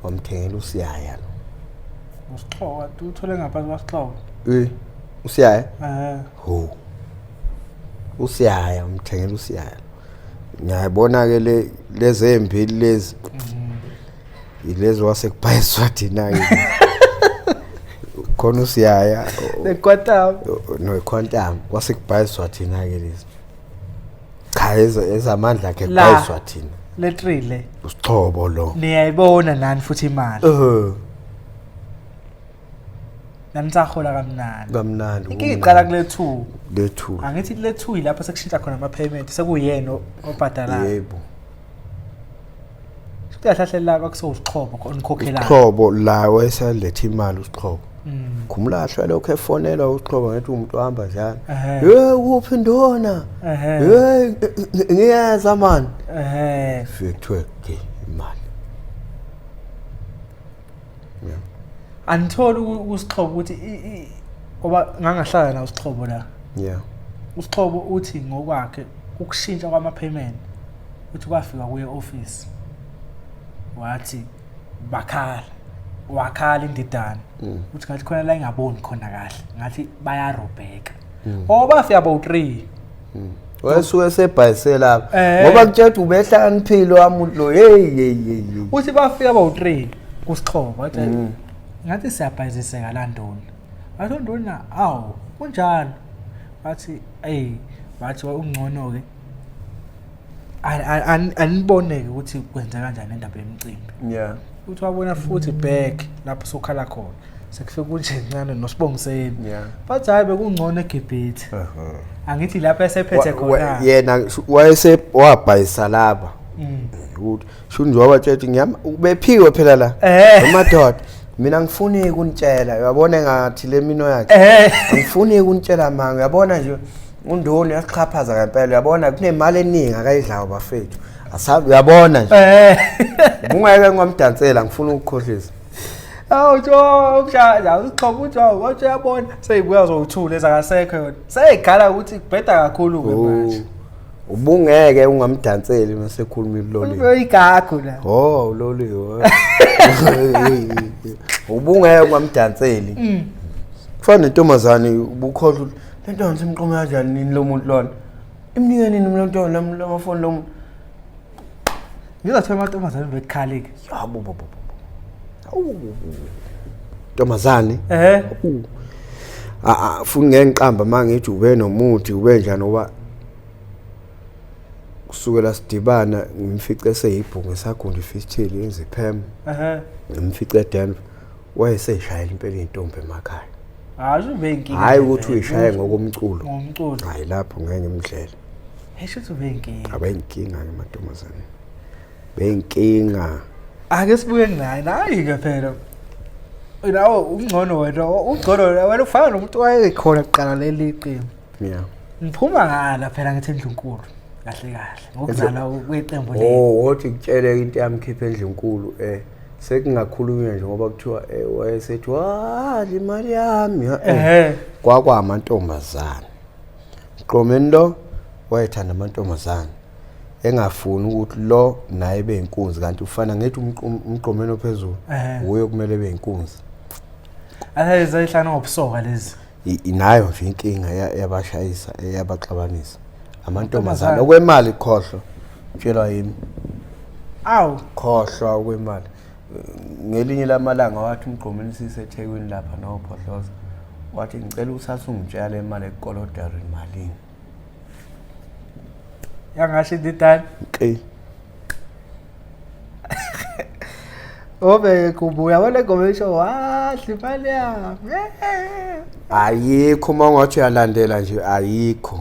S1: Wamthengela usiyaya lo.
S2: Usixhobo uthole ngaphansi kwasixhobo.
S1: Eh, usiyaya?
S2: Eh.
S1: Ho. Usiyaya umthengela usiyaya. Ngiyabona ke le lezi ezimbili lezi. Ilezi wasekubhayiswa thina ke. Khona usiyaya
S2: Le quantum.
S1: No quantum kwasekubhayiswa thina ke lezi. Cha ezamandla akhe
S2: La.
S1: kubhayiswa thina.
S2: Le 3 le.
S1: Usixhobo lo.
S2: Niyayibona nani futhi imali.
S1: Eh.
S2: Nani sahola kamnandi.
S1: Kamnandi.
S2: Inkinga iqala kule 2.
S1: Le 2.
S2: Angithi kule 2 lapho sekushintsha khona ama payment sekuyena obhadalayo.
S1: Yebo.
S2: Kuyahlahlela kwakusewusixhobo onikhokhelayo.
S1: Usixhobo la wayesaletha imali usixhobo.
S2: Mm.
S1: Khumula kahle lokho efonelwa usixhobo ngathi umuntu ohamba njalo.
S2: Ehhe.
S1: Hey kuphi ndona?
S2: Ehhe.
S1: Hey ngiyeza man.
S2: Ehhe.
S1: Fike kuthiwe ke imali. Yeah.
S2: Anitholi usixhobo ukuthi ngoba ngangahlala na usixhobo la.
S1: Yeah.
S2: Usixhobo uthi ngokwakhe ukushintsha kwama payment uthi kwafika kuye office wathi bakhala wakhala indidane uthi ngathi khona la ingaboni khona kahle ngathi bayarobheka obafika bo 3
S1: Wayesuke sebhayise lapha
S2: Eh.
S1: ngoba kutshela ukuthi ubehlakaniphile wami lo hey hey hey. hey.
S2: Uthi bafika bo 3 kusixhobo wathi ngathi siyabhayisiseka la ndona wathi ndona awu kunjalo wathi hey wathi ungcono ke aniboneke ukuthi kwenza kanjani indaba yemicimbi.
S1: Yeah.
S2: Uthi wabona futhi back lapho sokhala khona sekufike kunje ncane nosibongiseni.
S1: Yeah.
S2: Bathi hayi bekungcono eGibhithe. Angithi lapho esephethe khona.
S1: Yena wayese wabhayisa lapha.
S2: Mm.
S1: Ukuthi shuthi nje wabatshela ngiyama ubephiwe phela la.
S2: Eh.
S1: Madoda mina ngifuni ukunitshela uyabona ngathi le mino yakhe.
S2: Eh.
S1: Ngifuni ukunitshela manga uyabona nje undoni uyasichaphaza ngempela uyabona kunemali eningi akayidlayo bafethu. Asabe uyabona nje.
S2: Eh.
S1: Ungeke ngamdansela ngifuna ukukhohlisa.
S2: Awu jo kushaya usixhobo uthi awu wathi uyabona seyibuya zokuthula ezakasekho yona. Seyigala ukuthi kubheda kakhulu ke manje.
S1: Ubungeke ungamdanseli mase khuluma iloli.
S2: Uyigagu la.
S1: Oh uloliwe. Ubungeke ungamdanseli. Kufana nentombazane ubukhohlwa ukuthi le nto simqome kanjani nini lo muntu lona. Imnike nini lo nto lamafoni lo muntu.
S2: Ngizathola amantombazane bekukhalike.
S1: Yabo bo bo. Awu. Ntombazane.
S2: Eh.
S1: A futhi ngeke ngiqamba mangithi ube nomuthi ube njani ngoba kusukela sidibana ngimfice seyibhungu esagunda ifistile yenza iphem.
S2: Eh.
S1: Ngimfice eDenver wayeseshayela impela intombi emakhaya.
S2: Hayi ube inkinga.
S1: Hayi ukuthi uyishaye ngokomculo.
S2: Ngomculo.
S1: Hayi lapho ngeke ngimdlele.
S2: Hey shuthi ube inkinga.
S1: Abayinkinga ke mantombazane. Beyinkinga.
S2: Ake sibuye naye nayi ke phela. Nawe ungcono wena ungcono wena ufana nomuntu owayekhona kuqala leli qembu.
S1: Yeah.
S2: Ngiphuma ngala phela ngithi endlunkulu. Kahle kahle ngokuzala kweqembu leli.
S1: Oh, wothi kutshele into yami khipha endlunkulu Sekungakhulunywa nje ngoba kuthiwa wayesethi wadla imali yami.
S2: Ehhe.
S1: Kwakwamantombazane. Mgqomeni lo wayethanda amantombazane. Engafuni ukuthi lo naye ebe inkunzi kanti ufana ngithi umgqomeni ophezulu uye kumele ebe inkunzi.
S2: Aseyihlangana ngobusoka lezi.
S1: Inayo nje inkinga yabashayisa eyabaxabanisa. Amantombazane okwemali khohlwa. Tshelwa yimi.
S2: Awu
S1: khohlwa okwemali. Ngelinye lamalanga wathi umgqomeni siseThekwini lapha noPhohloza. Wathi ngicela usase ungitshela imali ekukoloda imalini.
S2: Yangasho indidane.
S1: Nki.
S2: Obe kubuya wale ngoma isho wadla imali yami.
S1: Ayikho uma ungathi uyalandela nje ayikho.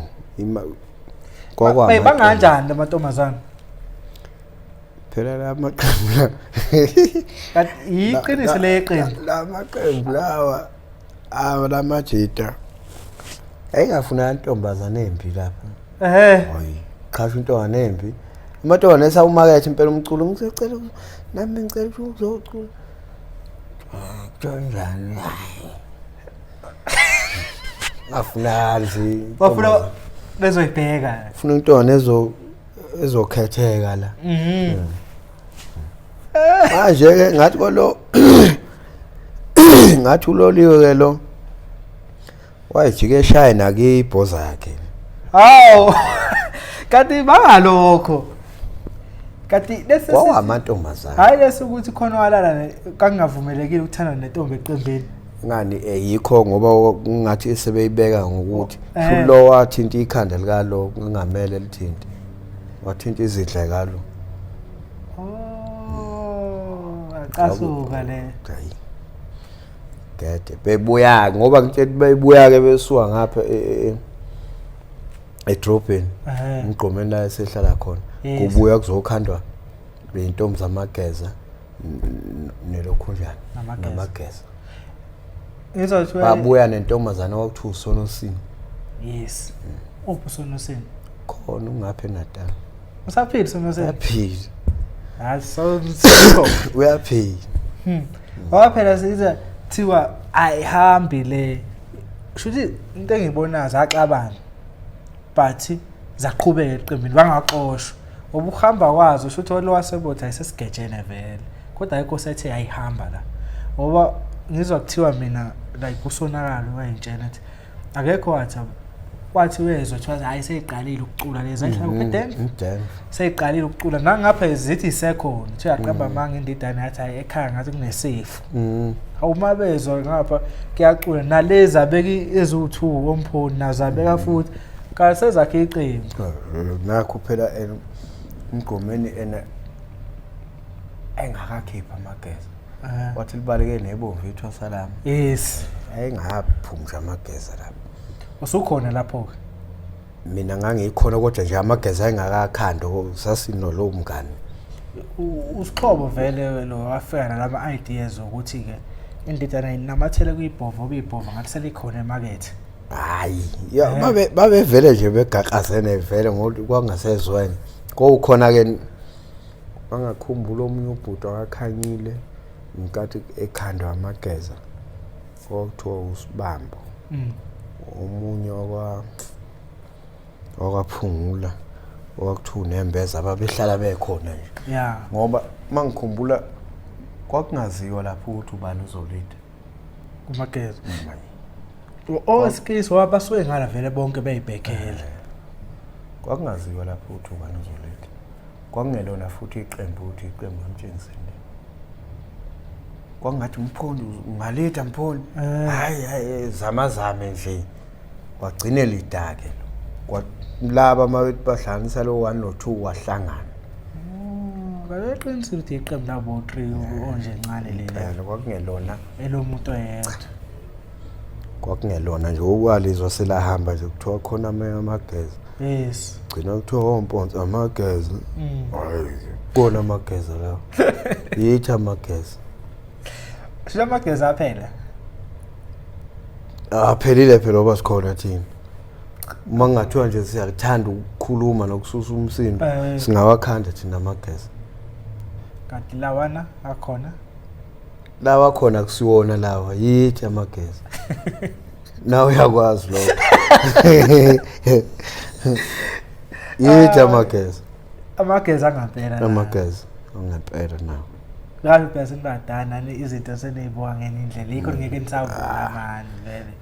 S2: Kwakwama. Banganjani lamantombazane?
S1: Phela la maqembu la.
S2: Kanti iqiniso leqembu.
S1: La maqembu lawa awa lamajita. Ayingafuna intombazane embi lapha.
S2: Ehhe.
S1: Hayi, qhasha intombazane embi. Amantombazane esawumakethe impela umculo ngisecela nami ngicela ukuzocula. Ah, kanjani? Ngafuna nje.
S2: Bafuna bezoyibheka.
S1: Funa intombazane ezo ezokhetheka la. Manje ke ngathi kwalo ngathi uloliwe ke lo wayejike eshaye nakibhoza yakhe.
S2: Hawu. Kanti bangalokho. Kanti lesi
S1: Kwawamantombazane.
S2: Hayi lesi ukuthi khona walala kangavumelekile ukuthanda nentombi eqembini.
S1: Ngani yikho ngoba kungathi sebeyibeka ngokuthi lo wathinta ikhanda likalo kungamele lithinte. Wathinta izidla kalo.
S2: Oh, aqasuka le.
S1: Hayi. Gede bebuya ngoba ngitshela bebuya ke besuka ngapha edrobheni. Umgqomeni la esehlala khona. Kubuya kuzokhandwa intombi zamageza nelokhunjana namageza.
S2: Ngizwa
S1: babuya nentombazana okuthiwa uSonosini.
S2: Yes. Uphi uSonosini?
S1: Khona ungapha eNatal.
S2: Usaphila uSonosini?
S1: Uyaphila.
S2: Hayi so
S1: uyaphila.
S2: Ngoba phela siza thiwa ayihambi le. Shuthi into engiyibonayo zaxabana. But zaqhubeka eqembini bangaxoshwa. Ngoba ukuhamba kwazo shuthi lo wasebotha ayisesigejene vele. Kodwa ayikho sethe ayihamba la. Ngoba ngizwa kuthiwa mina like usonakalo wayengitshela ukuthi akekho wathi wathi wezwa kuthiwa hayi seyiqalile ukucula lezi ayihlala kuDenver. Seyiqalile ukucula nangapha zithi isekhona kuthiwa yaqamba amanga indidane yathi hayi ekhaya ngathi kunesifo. Awuma bezwa ngapha kuyacula nalezi abeki eziwu2 omphoni nazo abeka futhi kanti sezakhe iqembu.
S1: Nakho phela umgqomeni ena engakakhipha amageza. Wathi libaleke nebomvu ithwasa lami.
S2: Yes.
S1: Ayingaphumi nje amageza lapha.
S2: Usukhona lapho ke?
S1: Mina ngangikhona kodwa nje amageza ayengakakhando sasinolo mngani.
S2: Usixhobo vele lo wafika nalama ideas ukuthi ke indidana inamathele kuyibhova obibhova ngathi selikhona emakethe.
S1: Hayi, ya babevele nje begaqazene vele ngoba kwangasezweni. Kwakukhona ke bangakhumbula omunye ubhuti akakhanyile ngenkathi ekhandwa amageza kwakuthiwa uSibambo. Omunye wakwaphungula okwakuthiwa unembeza ababehlala bekhona nje.
S2: Yeah.
S1: Ngoba mangikhumbula kwakungaziwa lapho ukuthi ubani uzolinda
S2: kumageza. Owesilisa wabasuke ngala vele bonke beyibhekele.
S1: Kwakungaziwa lapho ukuthi ubani uzolinda. Kwakungelona futhi iqembu ukuthi iqembu lamtshengiseni. Kwangathi uMphondi ungaletha Mphoni. Hayi hayi zama zame nje. Wagcine lidake lo. Laba mabethi bahlanganisa lo 1 no 2 wahlangana.
S2: Babeqinisile ukuthi iqembu labo 3 onje encane leli.
S1: Kwakungelona
S2: elomuntu oyedwa.
S1: Kwakungelona nje okwalizwa selahamba nje kuthiwa khona amageza.
S2: Yes.
S1: Gcina kuthiwa omponsa amageza. Hayi, kona amageza lawo. Yithi amageza.
S2: Sila amageza aphela.
S1: Aphelile phela oba sikhona thina. Uma kungathiwa nje siyakuthanda ukukhuluma nokususa umsindo, singawakhanda thina amageza.
S2: Kanti lawana akhona.
S1: Lawa khona kusiwona lawa yithi amageza. Nawe uyakwazi lokho. Yithi amageza.
S2: Amageza angempela.
S1: Amageza angempela nawo.
S2: Ngabe phela senibadala nani izinto seniyibuka ngenye indlela yikho ngeke nisavuma mani vele.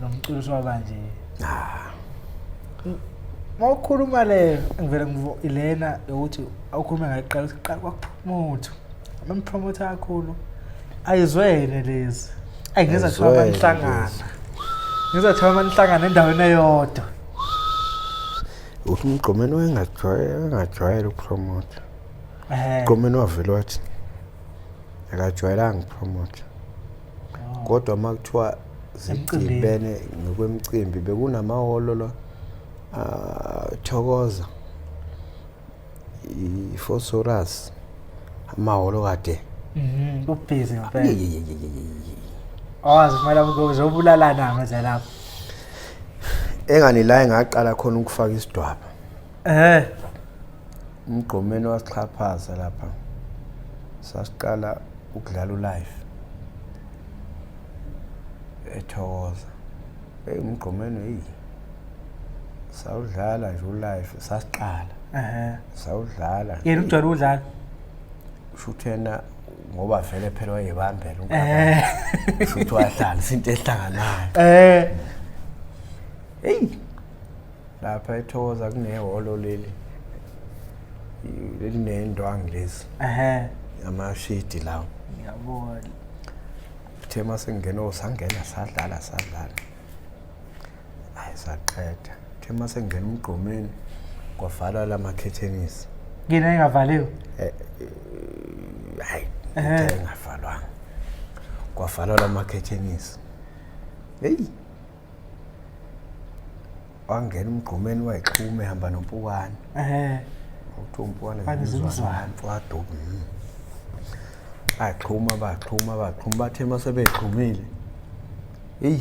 S2: Nomculo uswaba nje. Mawukhuluma le ngivele ngivu ilena yokuthi awukhulume ngayiqala ukuthi qala kwakuphumuthu. Bampromotha kakhulu. Ayizwene lezi. Ayi ngizwa kuthiwa
S1: Ayizwene
S2: manihlangana.
S1: lezi.
S2: Ngizwa kuthiwa manihlangana endaweni eyodwa.
S1: Uthi umgqomeni wayengajwayele engajwayele ukupromotha.
S2: Eh.
S1: Umgqomeni wavele wathi akajwayelanga ukupromotha.
S2: Oh.
S1: Kodwa uma kuthiwa
S2: Emcimbini.
S1: zidibene ngokwemicimbi bekunamahholo la ah, Thokoza i-Phosphorus amahholo kade
S2: Kubhizi ngempela. Awazi kumele uzobulalana manje lapho.
S1: Engani la engaqala khona ukufaka isidwaba.
S2: Eh.
S1: Umgqomeni wasixhaphaza lapha. Sasiqala ukudlala ulive. Ethokoza. Hey umgqomeni hey. Sawudlala nje ulive sasiqala.
S2: Eh.
S1: Sawudlala.
S2: Yena ujwayele ukudlala.
S1: Shuthi yena ngoba vele phela wayebambela
S2: Eh.
S1: shuthi wahlala into ehlanganayo.
S2: Eh.
S1: Hey. Lapha ethokoza kunehholo leli. Elinendwangu lezi.
S2: Eh.
S1: Amashidi lawo.
S2: Ngiyabona.
S1: Uthe uma sengena osangena sadlala sadlala. Hayi saqeda. Uthe uma sengena umgqomeni kwavalwa lamakhethenisi.
S2: Ngina engavaliwe.
S1: Hayi,
S2: Ehhe.
S1: into engavalwanga. Kwavalwa lamakhethenisi. Hey. Wangena umgqomeni wayixhuma ehamba nompukane.
S2: Eh.
S1: Kuthiwa umpukane
S2: Fane zimzwana.
S1: Mfowadu. Baxhuma baxhuma baxhuma bathe mase bexhumile. Hey.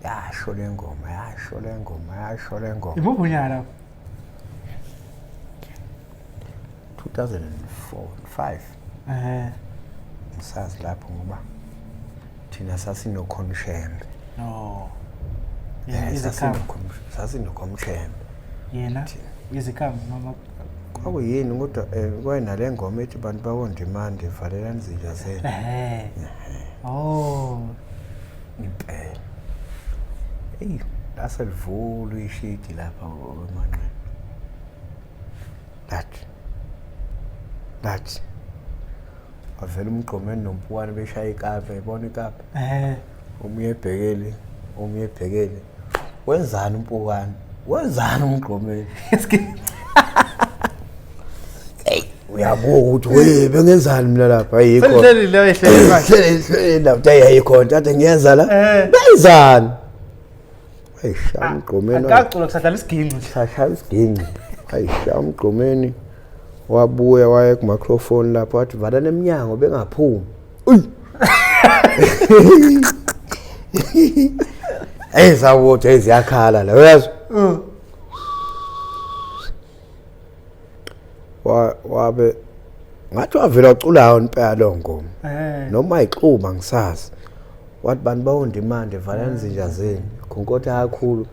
S1: Yasho le ngoma, yasho le ngoma, yasho le ngoma.
S2: Imuphi unyaka lapho?
S1: 2004, 5
S2: Eh.
S1: ngisazi lapho ngoba thina sasinokhonshembe.
S2: No.
S1: Eh,
S2: Yena izikhamu.
S1: Sasinokhonshembe.
S2: Yena izikhamu noma
S1: Kwakuyini kodwa kwayinale ngoma ethi bantu bakondimande valelani izinja zenu.
S2: eh. Oh.
S1: Impela. Eyi, lase livulwa ishidi lapha emanqeni. Lathi. Lathi. Wavela umgqomeni nompukane beshaya ikapa, ebona ikapa.
S2: Eh.
S1: Omunye ebhekele, omunye ebhekele. Wenzani umpukane? Wenzani umgqomeni? Uyabuka ukuthi we bengenzani mina lapha ayikho.
S2: Selihleli leyo ihleli manje.
S1: Hleli hleli lapha hayi ayikho nto ade ngiyenza la.
S2: Eh.
S1: Benzani? Ayisha umgqomeni.
S2: Akaculo kusadlala isiginci nje.
S1: Shasha isiginci. Ayisha umgqomeni. Wabuya waye ku microphone lapho wathi valani eminyango bengaphumi. Uy. Hey sawuthi hey ziyakhala la uyazwa. Wa wabe ngathi wavela wacula impela lo ngoma.
S2: Eh.
S1: Noma ayixuma ngisazi. Wathi bantu bawondimande valani izinja zenu. Khonkotha kakhulu.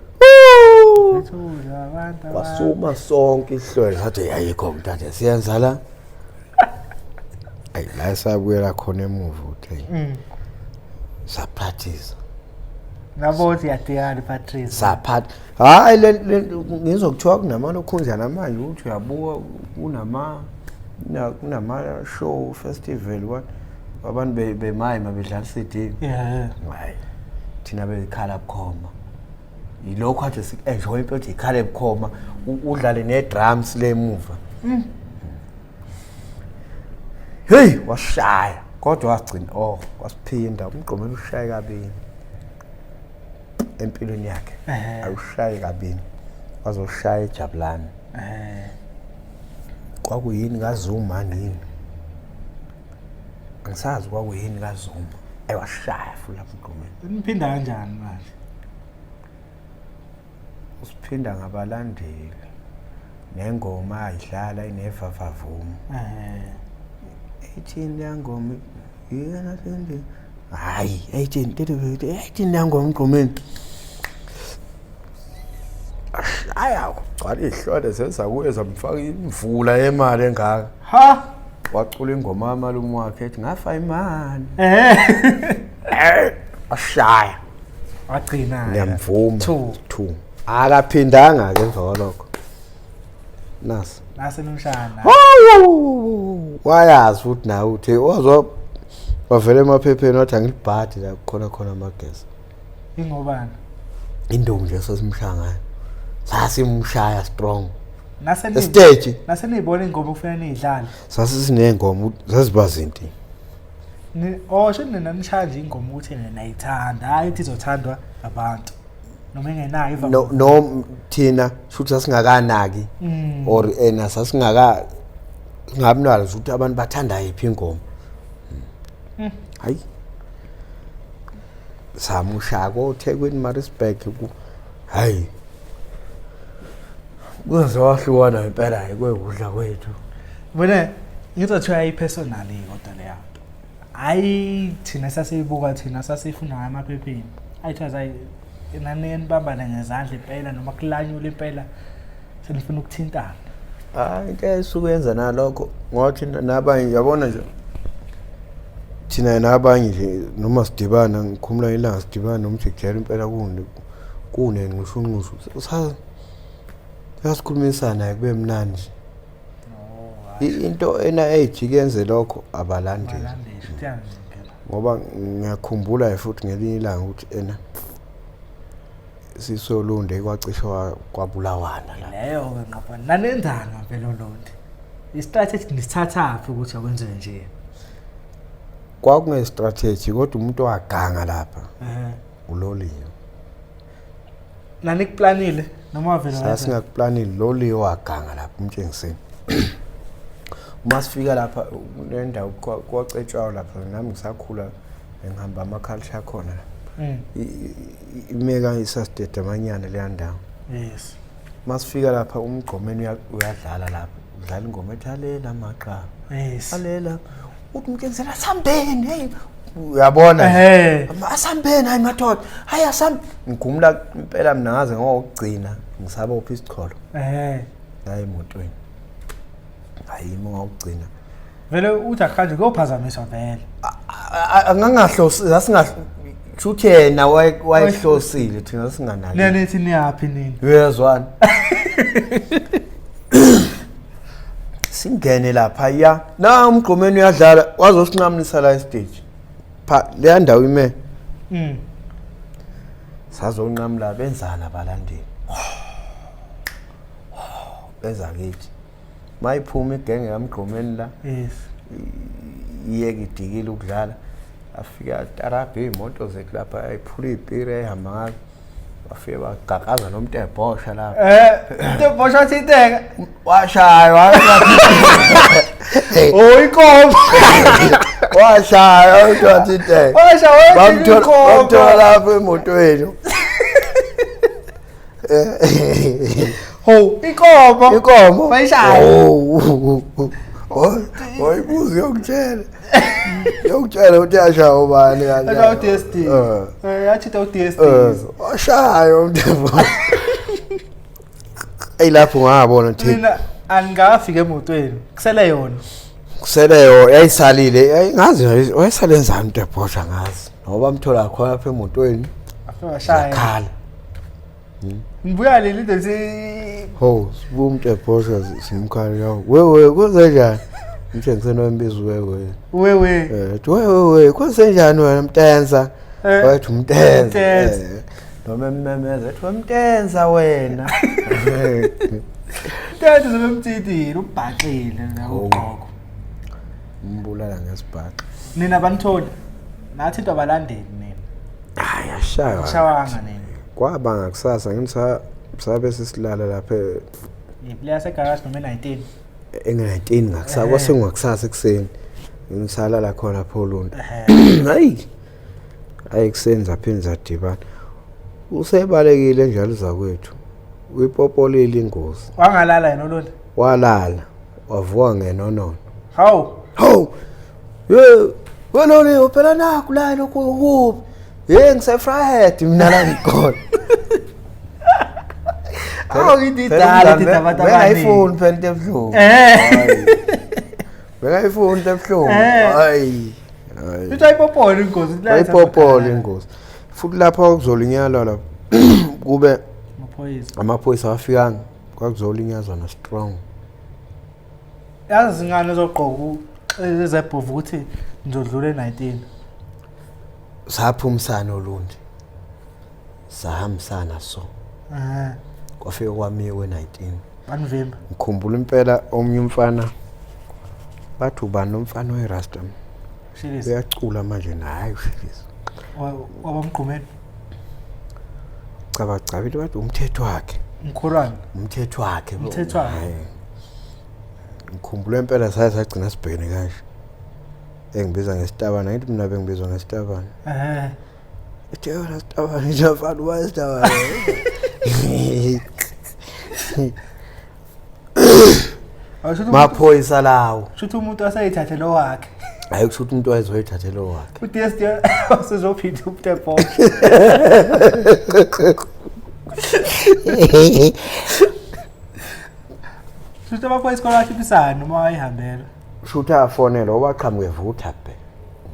S2: Ethula abantu.
S1: Kwasuma sonke isihlwele sathi ayikho mntana siyenza la. Ayi la sabuyela khona emuva uthi hey, Sapractice.
S2: Ngabo uthi yadiyana Patrice.
S1: Saphatha. Hayi le ngizokuthiwa kunamalokhunjana manje ukuthi uyabuka kunama kunama show festival what abantu bemayima bedlala CD.
S2: Yeah.
S1: Hayi. Thina bekhala bukhoma. Yilokho kade sik-enjoy impela ukuthi ikhale bukhoma udlale ne-drums le emuva. Hey, washaya kodwa wagcina oh wasiphinda umgqomeni ushaye kabini empilweni yakhe.
S2: Ehhe.
S1: Awushaye kabini. Wazoshaya eJabulani.
S2: Eh.
S1: Kwakuyini kaZuma nini? Angisazi kwakuyini kaZuma. Ayiwashaya futhi lapha umgqomeni.
S2: Niphinda kanjani manje?
S1: Usiphinda ngabalandeli. Nengoma ayidlala inevavavuma.
S2: Eh.
S1: Ithini le ngoma? Yena sende hayi ayithini ayithini nango umgqumeni. Ashaya kugcwala ihlole zenza kuye zamfaka imvula yemali engaka.
S2: Ha.
S1: Wacula ingoma yamalume wakhe ethi ngafa imali.
S2: Eh.
S1: Ashaya.
S2: Wagcina.
S1: Ngiyamvuma.
S2: 2.
S1: 2. Akaphindanga ke emva kwalokho. Nasi.
S2: Nase nomshana.
S1: Hawu! Wayazi futhi nawe uthi wazwa wavela emaphepheni wathi angilibhadi la khona khona amageza.
S2: Ingobani?
S1: Induku nje sasimshaya ngayo. Sasimshaya strong.
S2: Nase ni
S1: Estage
S2: Nase niyibona ingoma kufanele niyidlale.
S1: sasisinengoma zaziba zinti.
S2: Ni oh sho nina nishaya nje ingoma ukuthi nina nayithanda, hayi ukuthi izothandwa abantu. Noma engenayo iva.
S1: No no thina futhi sasingakanaki or ena sasingaka singabi nalwazi ukuthi abantu bathanda yiphi ingoma. Hayi. Samushaya koThekwini Maritzburg ku hayi. Kuze wahlukana impela hayi kwekudla kwethu.
S2: Bona ngizothiwa ayi-personal kodwa leya nto. Hayi thina sasiyibuka thina sasifunda ngayo emaphepheni. Ayi thiwa nani nibambane ngezandla impela noma kulanyula impela senifuna ukuthintana.
S1: Hayi into eyayisuke yenza nalokho ngoba thina nabanye yabona nje thina nabanye nje noma sidibana ngikhumula ilanga sidibana nomjikijela impela kune kune nqushu nqushu sasikhulumisana kube mnandi.
S2: No,
S1: Into ena eyijike yenze lokho abalandeli.
S2: abalandeli futhi yangena.
S1: Ngoba ngiyakhumbula futhi ngelinye ilanga ukuthi ena sisolunde kwacishe kwabulawana la.
S2: Leyo-ke ngapha nanenzani ngempela olondi? I-strategy nisithathaphi ukuthi akwenziwe nje?
S1: Kwakunge-strategy kodwa umuntu waganga lapha uloliwe.
S2: Nanikuplanile noma wavele wenza?
S1: Sasingakuplanile, loliwe waganga lapha umtshengiseni. Uma sifika lapha kule ndawo kwacetshwayo lapha nami ngisakhula ngihamba ama-culture akhona la. Imeka isasidedamanyana leya ndawo.
S2: Yes.
S1: Uma sifika lapha umgqomeni uyadlala lapha udlala ingoma ethi alela maqaba.
S2: Yes.
S1: Alela uthi umtshengiseni asihambeni hey uyabona nje. Asihambeni hayi madoda hayi asambe ngikhumula impela mina ngaze ngokugcina ngisabopha isicholo hayi emotweni hayi ima ngokugcina
S2: Vele uthi akuhanjwe kuyophazamiswa vele.
S1: Angangahlosi sasingahluthi yena wayehlosile thina singanaki.
S2: Nina nithi niyaphi nini?
S1: Uyezwana singene lapha ya na umgqomeni uyadlala wazosinqamlisa la estage pha leya ndawo ime sazonqamla benzana abalandeli beza kithi mayiphuma igenge kamgqomeni la
S2: Yes.
S1: iyeke idikile ukudlala afika atarabhe iy'moto zethu lapha ayiphula iy'piri ayihamba ngazo bafike bagqakaza nomuntu ebhosha lapha.
S2: Into ebhosha wathinteka.
S1: Washaywa.
S2: Oh inkomo.
S1: Washaya umuntu wathinteka.
S2: Washa wathinteka
S1: Bamthola
S2: inkomo.
S1: bamthola lapha emotweni.
S2: Ho inkomo.
S1: Inkomo.
S2: Bayishaya.
S1: Oh. Wayibuza yokutshela. Yokutshela ukuthi yashaya ubani kanjani.
S2: Yashaya u-DSD. Yachitha u-DSD.
S1: Washaya umuntu. Ey lapho ngabona ukuthi
S2: Mina angikafiki emotweni. Kusele yona.
S1: Kusele yo yayisalile yayingazi wayesale enzani into ebhosha ngazi. Ngoba bamthola khona lapha emotweni.
S2: Afike washaya.
S1: Khala.
S2: Ngibuya leli into si
S1: Ho, sibuya umuntu ebhosha simkhala yawo. Wewe kwenzenjani? Mtshengiseni wembizo wewe.
S2: Wewe.
S1: Wewe wewe kwenzenjani wena Mtenza? Wathi uMtenza.
S2: Mtenza.
S1: Noma emmemeza ethi wemtenza wena.
S2: Mtenza sebemthintile ubhaxile la ugqoko.
S1: Umbulala ngesibhaxo.
S2: Nina banitholi. Nathi into abalandeli nina.
S1: Hayi ashaywa.
S2: Ashawanga nina.
S1: Kwaba ngakusasa ngimsa sabe sesilala lapha
S2: Iplayer segarage noma 19.
S1: enge-19 ngakusasa kwase ngakusasa ekuseni. Ngisalala khona lapho Olundi. Hayi. Hayi ekuseni zaphinda zadibana. Usebalekile njalo zakwethu. Uyipopolile ingozi.
S2: Wangalala yena Olundi.
S1: Walala. Wavuka ngenonono.
S2: Hawu.
S1: Hawu. Ye Weloli phela nakhu la lokhu kuphi? Hey ngise-Vryheid mina la ngikhona.
S2: Awu into idala into abantu abaningi.
S1: Bengayifuni phela into ebuhlungu.
S2: Eh.
S1: Bengayifuni into ebuhlungu.
S2: Eh.
S1: Hayi. Hayi.
S2: Into ayipopole ingozi.
S1: Ayipopole ingozi. Futhi lapha kuzolinyalwa lapha kube
S2: Amaphoyisa.
S1: amaphoyisa awafikanga kwakuzolinyazwa na strong.
S2: Yazi izingane ezogqoka ezebhovu ukuthi ngizodlula e-19.
S1: Saphumsana olundi. Sahambisana so.
S2: Eh.
S1: Kwafika kwamiwe 19.
S2: Banivimba.
S1: Ngikhumbula impela omunye umfana bathi ubani lo mfana weRasta
S2: Shilisi.
S1: uyacula manje naye ushilisi.
S2: Wabamgqumeni.
S1: Cabacabile bathi umthetho wakhe.
S2: Mkhulwane.
S1: Umthetho wakhe. bo.
S2: Umthetho wakhe.
S1: Hhayi. Ngikhumbula impela saye sagcina sibhekene kanje. Engibiza ngesitabane, ngithi mina bengibizwa ngesitabane.
S2: Eh.
S1: Ethi wena sitabane nje mfana uba isitabane.
S2: Awusho
S1: Maphoyisa lawo.
S2: ukuthi umuntu asayithathe lo wakhe.
S1: Hayi kusho ukuthi umuntu wayezoyithathela owakhe.
S2: U-DSD usezophinda umuntu ebhola. Shuthi amaphoyisa khona akhiphisana noma wayihambela.
S1: Shuthi afonela waqhamuka evutha bhe.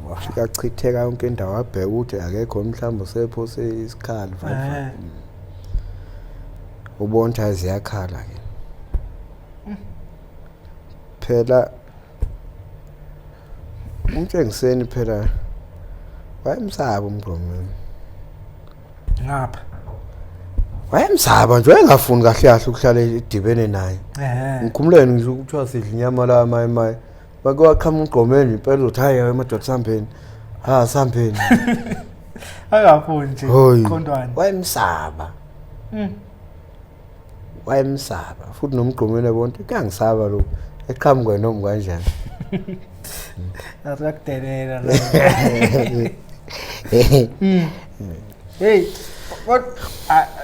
S1: Wafika achitheka yonke indawo wabheka ukuthi akekho mhlawumbe usephose isikhali
S2: Eh.
S1: Ubona ukuthi hayi ziyakhala ke. Phela umtshengiseni phela wayemsaba umgqomeni.
S2: Ngapha.
S1: Wayemsaba nje wayengafuni kahle kahle ukuhlala edibene naye.
S2: Eh.
S1: Ngikhumuleni ngisho kuthiwa sidla inyama la maye maye. Bake waqhamuka umgqomeni impela uzothi hayi hayi madoda sihambeni. Ha sihambeni.
S2: Akafuni nje.
S1: Hoyi.
S2: Qondwane.
S1: Wayemsaba.
S2: Mm.
S1: Wayemsaba futhi nomgqomeni yabona ukuthi kuyangisaba lokhu. Eqhamuke noma kanjani.
S2: Akudelela la. Hey, what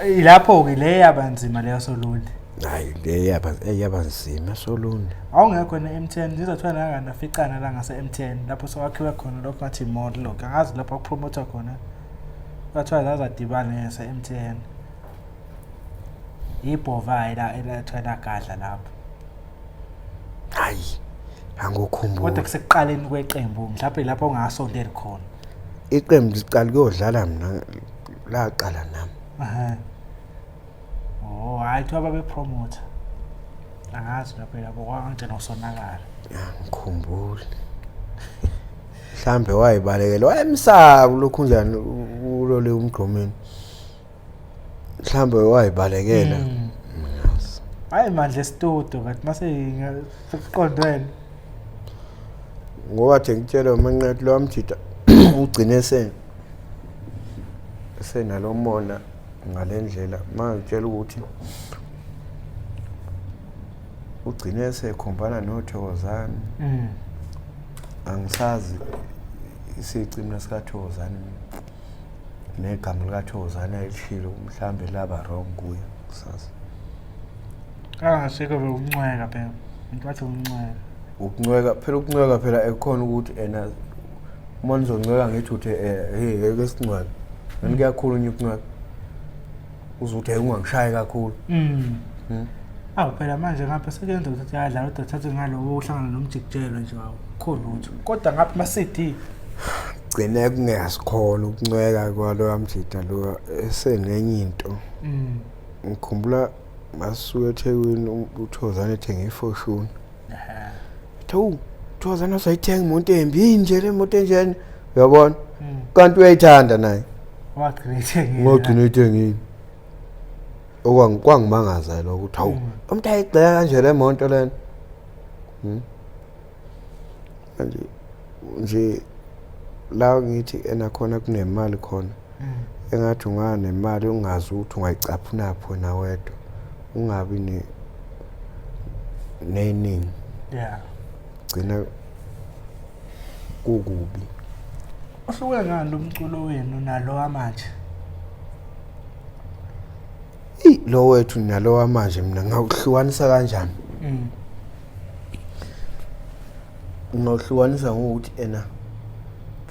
S2: ilapho ke le yabanzima leyo solundi.
S1: Hayi le yaba eyabanzima solundi.
S2: Awungekho ne-M10 ngizothiwa nanganaficana la ngase M10 lapho sewakhiwe khona lokho ngathi model lokho angazi lapho akupromotha khona. Kwathiwa zazadibana ngase M10. Ibhova la elathiwa lagadla lapho.
S1: Hayi angikhumbuli.
S2: Kodwa kusekuqaleni kweqembu mhlawumbe lapho ungasondeli khona.
S1: Iqembu liqala kuyodlala mina laqala nami.
S2: Aha. Oh, hayi kuthiwa babepromotha. Angazi lapho lapho kwangitshela usonakala.
S1: Angikhumbuli. Mhlambe wayibalekela wayemsaba lokhu njani ulole umgqomeni. Mhlambe wayibalekela.
S2: Mm.
S1: Ngiyazi.
S2: Hayi mandla esitudio kanti mase sekuqondwene.
S1: Ngoba the ngitshela umanqethu lo wamjida ugcine se senalomona ngalendlela mangitshela ukuthi ugcine sekhombana noThokozani
S2: Mm.
S1: angisazi isici mina sikaThokozani negama likaThokozani elishilo mhlambe laba wrong kuye kusasa
S2: Angasiko bekuncweka phela. Into bathi ukuncweka.
S1: ukuncweka phela ukuncweka phela ekukhona ukuthi ena uma nizoncweka ngithi uthi hey eke sincweke nani kuyakhulunywa ukuncweka uzothi hey ungangishayi kakhulu
S2: Mm.
S1: Mm.
S2: Awu phela manje ngapha sekuyenza ukuthi ayadlala kodwa thathe ngalowo uhlangana nomjikijelo nje awukho lutho. Kodwa ngapha ama CD
S1: gcine kungasikhona ukuncweka kwalo amjida lo esenenye into
S2: mm.
S1: ngikhumbula masuke eThekwini uThozane ethenga iFortune
S2: Ehhe.
S1: ethi awu Thozane usayithenga imoto embi yini nje le moto enjena uyabona
S2: Mm.
S1: kanti uyayithanda naye
S2: Wagcina ethengile.
S1: ngogcina uyithengile okwangimangaza lokho ukuthi hawu
S2: Mm.
S1: umuntu ayigxeka kanje le moto lena manje nje la ngithi ena khona kunemali khona
S2: Mm.
S1: engathi unganemali ungazi ukuthi ungayicaphunaphi wena wedwa ungabi ne neyiningi
S2: Yeah.
S1: gcina kukubi
S2: Uhluke ngani lo mculo wenu nalo wamanje?
S1: Eyi, lo wethu nalo wamanje mina ngawuhlukanisa kanjani
S2: Mm.
S1: ngawuhlukanisa ngokuthi ena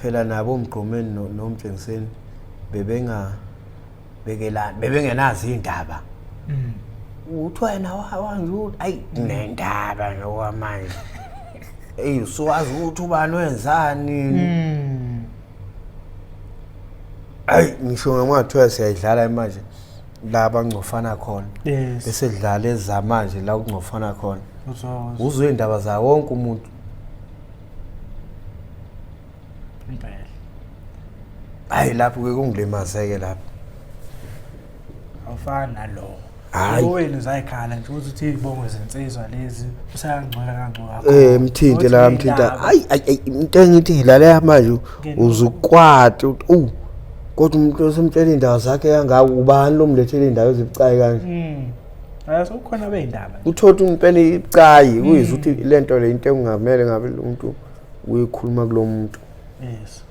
S1: Phela nabo oMgqomeni noMtshengiseni bebenga bekelani bebengenazo iy'ndaba. Uthi wena wanje ayi nendaba nje okwamanje. Eyi usuwazi ukuthi ubani wenzani. Ayi ngisho noma kuthiwa siyayidlala manje la bangcofana khona. Bese dlala ezamanje la kungcofana khona.
S2: Uzozwa.
S1: Uzwe indaba za wonke umuntu.
S2: Impela.
S1: Hayi lapho ke kungilimazeke lapho.
S2: Awufani nalowo.
S1: Hhayi.
S2: Owenu zayikhala nje uthi uthi izibongo zensizwa lezi usayangcola kangcola.
S1: Eh mthinte la mthinta. Hayi ayi into engithi ngilale manje uzukwata u kodwa umuntu osemtshela indawo zakhe kangaka ubani lo mlethela indawo ezibucayi kanje.
S2: Hayi sokukhona beyindaba.
S1: Uthotha impela ibucayi kuyizwa ukuthi lento le into engamele ngabe umuntu uyikhuluma kulomuntu.
S2: Yes.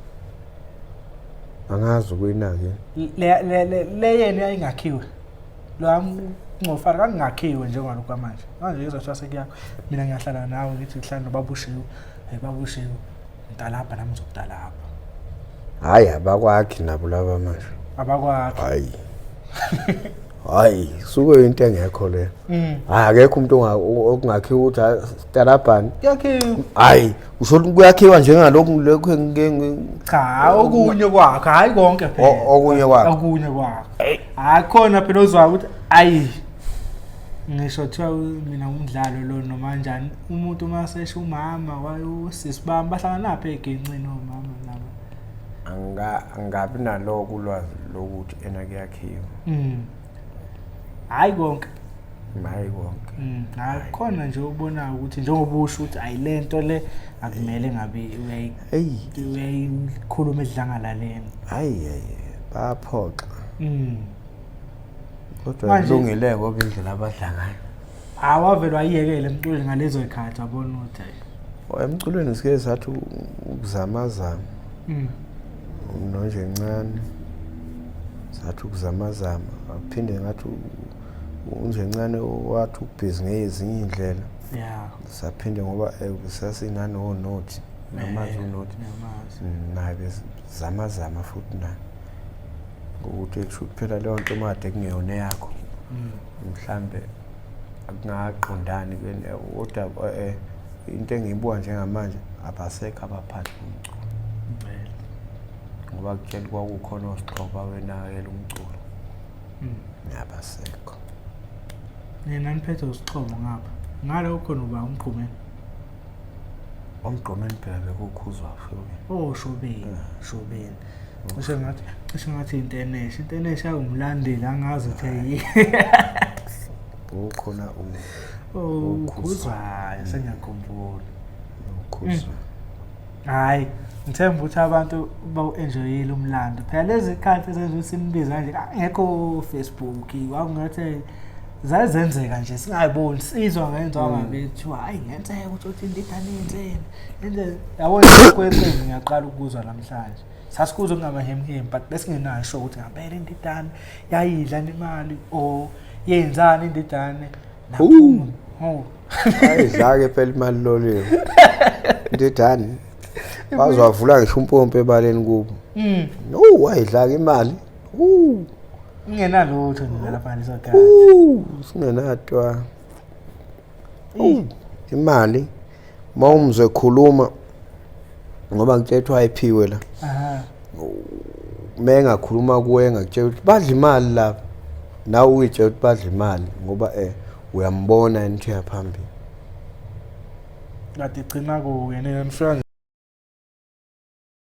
S1: Angazi ukuyinake.
S2: Le le le yena yayingakhiwe. Lo ngcofana kangingakhiwe njengalokhu kwamanje. Manje ngizothiwa sekuyakho. Mina ngiyahlala nawe ngithi ngihlala nobabushiwe. Hey babushiwe. Ngitalabha nami ngizokutalabha.
S1: Hayi abakwakhi nabo laba manje.
S2: Abakwakhi.
S1: Hayi. Hayi suke into engekho le. Hayi akekho umuntu okungakhiwa ukuthi talabhani.
S2: Kuyakhiwa.
S1: Hayi usho ukuthi kuyakhiwa njengalokhu lokhu engike
S2: Cha okunye kwakho hayi konke phela.
S1: Okunye kwakho.
S2: Okunye kwakho. Hayi khona phela ozwa ukuthi ayi ngisho kuthiwa mina umdlalo lo noma kanjani umuntu uma sesho umama wayosisi bami bahlanganaphi egenqini omama nabo.
S1: Angabi naloko ulwazi lokuthi ena kuyakhiwa.
S2: Hayi konke.
S1: Hayi konke.
S2: Hayi khona nje ubonayo ukuthi njengoba usho ukuthi ayi lento le akumele ngabe uyayikhuluma edlangalaleni.
S1: Hayi hayi bayaphoxa. Kodwa kulungile ngoba indlela abadla ngayo.
S2: Awavele wayiyekele emculweni ngalezo zikhathi wabona ukuthi hayi.
S1: Emculweni sike sathi ukuzamazama. Nonje ncane. Sathi ukuzamazama, aphinde ngathi unje ncane wathi ubhizi ngezinye indlela.
S2: Yeah.
S1: Saphinde ngoba sasinano nothi namazi unothi. Naye bezamazama futhi naye. Ukuthi kusho phela leyo nto made kungeyona yakho. Mhlambe akungaqondani kodwa into engiyibuka njengamanje abasekho abaphathi bomculo. Ngoba kutshela kwakukhona osixhoba wenakekela umculo. Abasekho.
S2: Nina niphethe usixhobo ngapha. Ngale ukhona uba uMgqumeni.
S1: UMgqumeni phela bekukhuzwa Shobeni.
S2: Oh Shobeni, Shobeni. Cishe ngathi inteneshe, inteneshe awumlandeli angazi ukuthi ayi.
S1: Ukhona
S2: ukhuzwayo sengiyakhumbula.
S1: Ukhuzwa.
S2: Hayi, ngithemba ukuthi abantu bawu-enjoyile umlando. Phela lezi khathi ezenza ukuthi sinibize kanje angekho Facebook, kwakungathi zazenzeka nje singayiboni sizwa ngenzwa ngabe kuthiwa hayi ngenzeka ukuthi uthi indidane yenzeni. Enze yabona kweqembu ngiyaqala ukuzwa namhlanje. Sasikuzwa kungamahemhem but besingenayo sure ukuthi ngempela indidane yayidla imali or yenzani indidane. Naphuma. Oh.
S1: Ayidla-ke phela imali loliwe. Indidane. Bazwavula ngisho umpompi ebaleni kubo. No, wayidla-ke imali.
S2: Ungenalutho nje lapha ngaleso khathi.
S1: Singenatwa. Imali mawumzwe khuluma ngoba ngitshela wayiphiwe la.
S2: Aha.
S1: Mengakhuluma kuwe engakutshela ukuthi badla imali lapha. Nawe uyitshela ukuthi badla imali ngoba uyambona into yaphambili.
S2: Kade igcina kuye nina nifika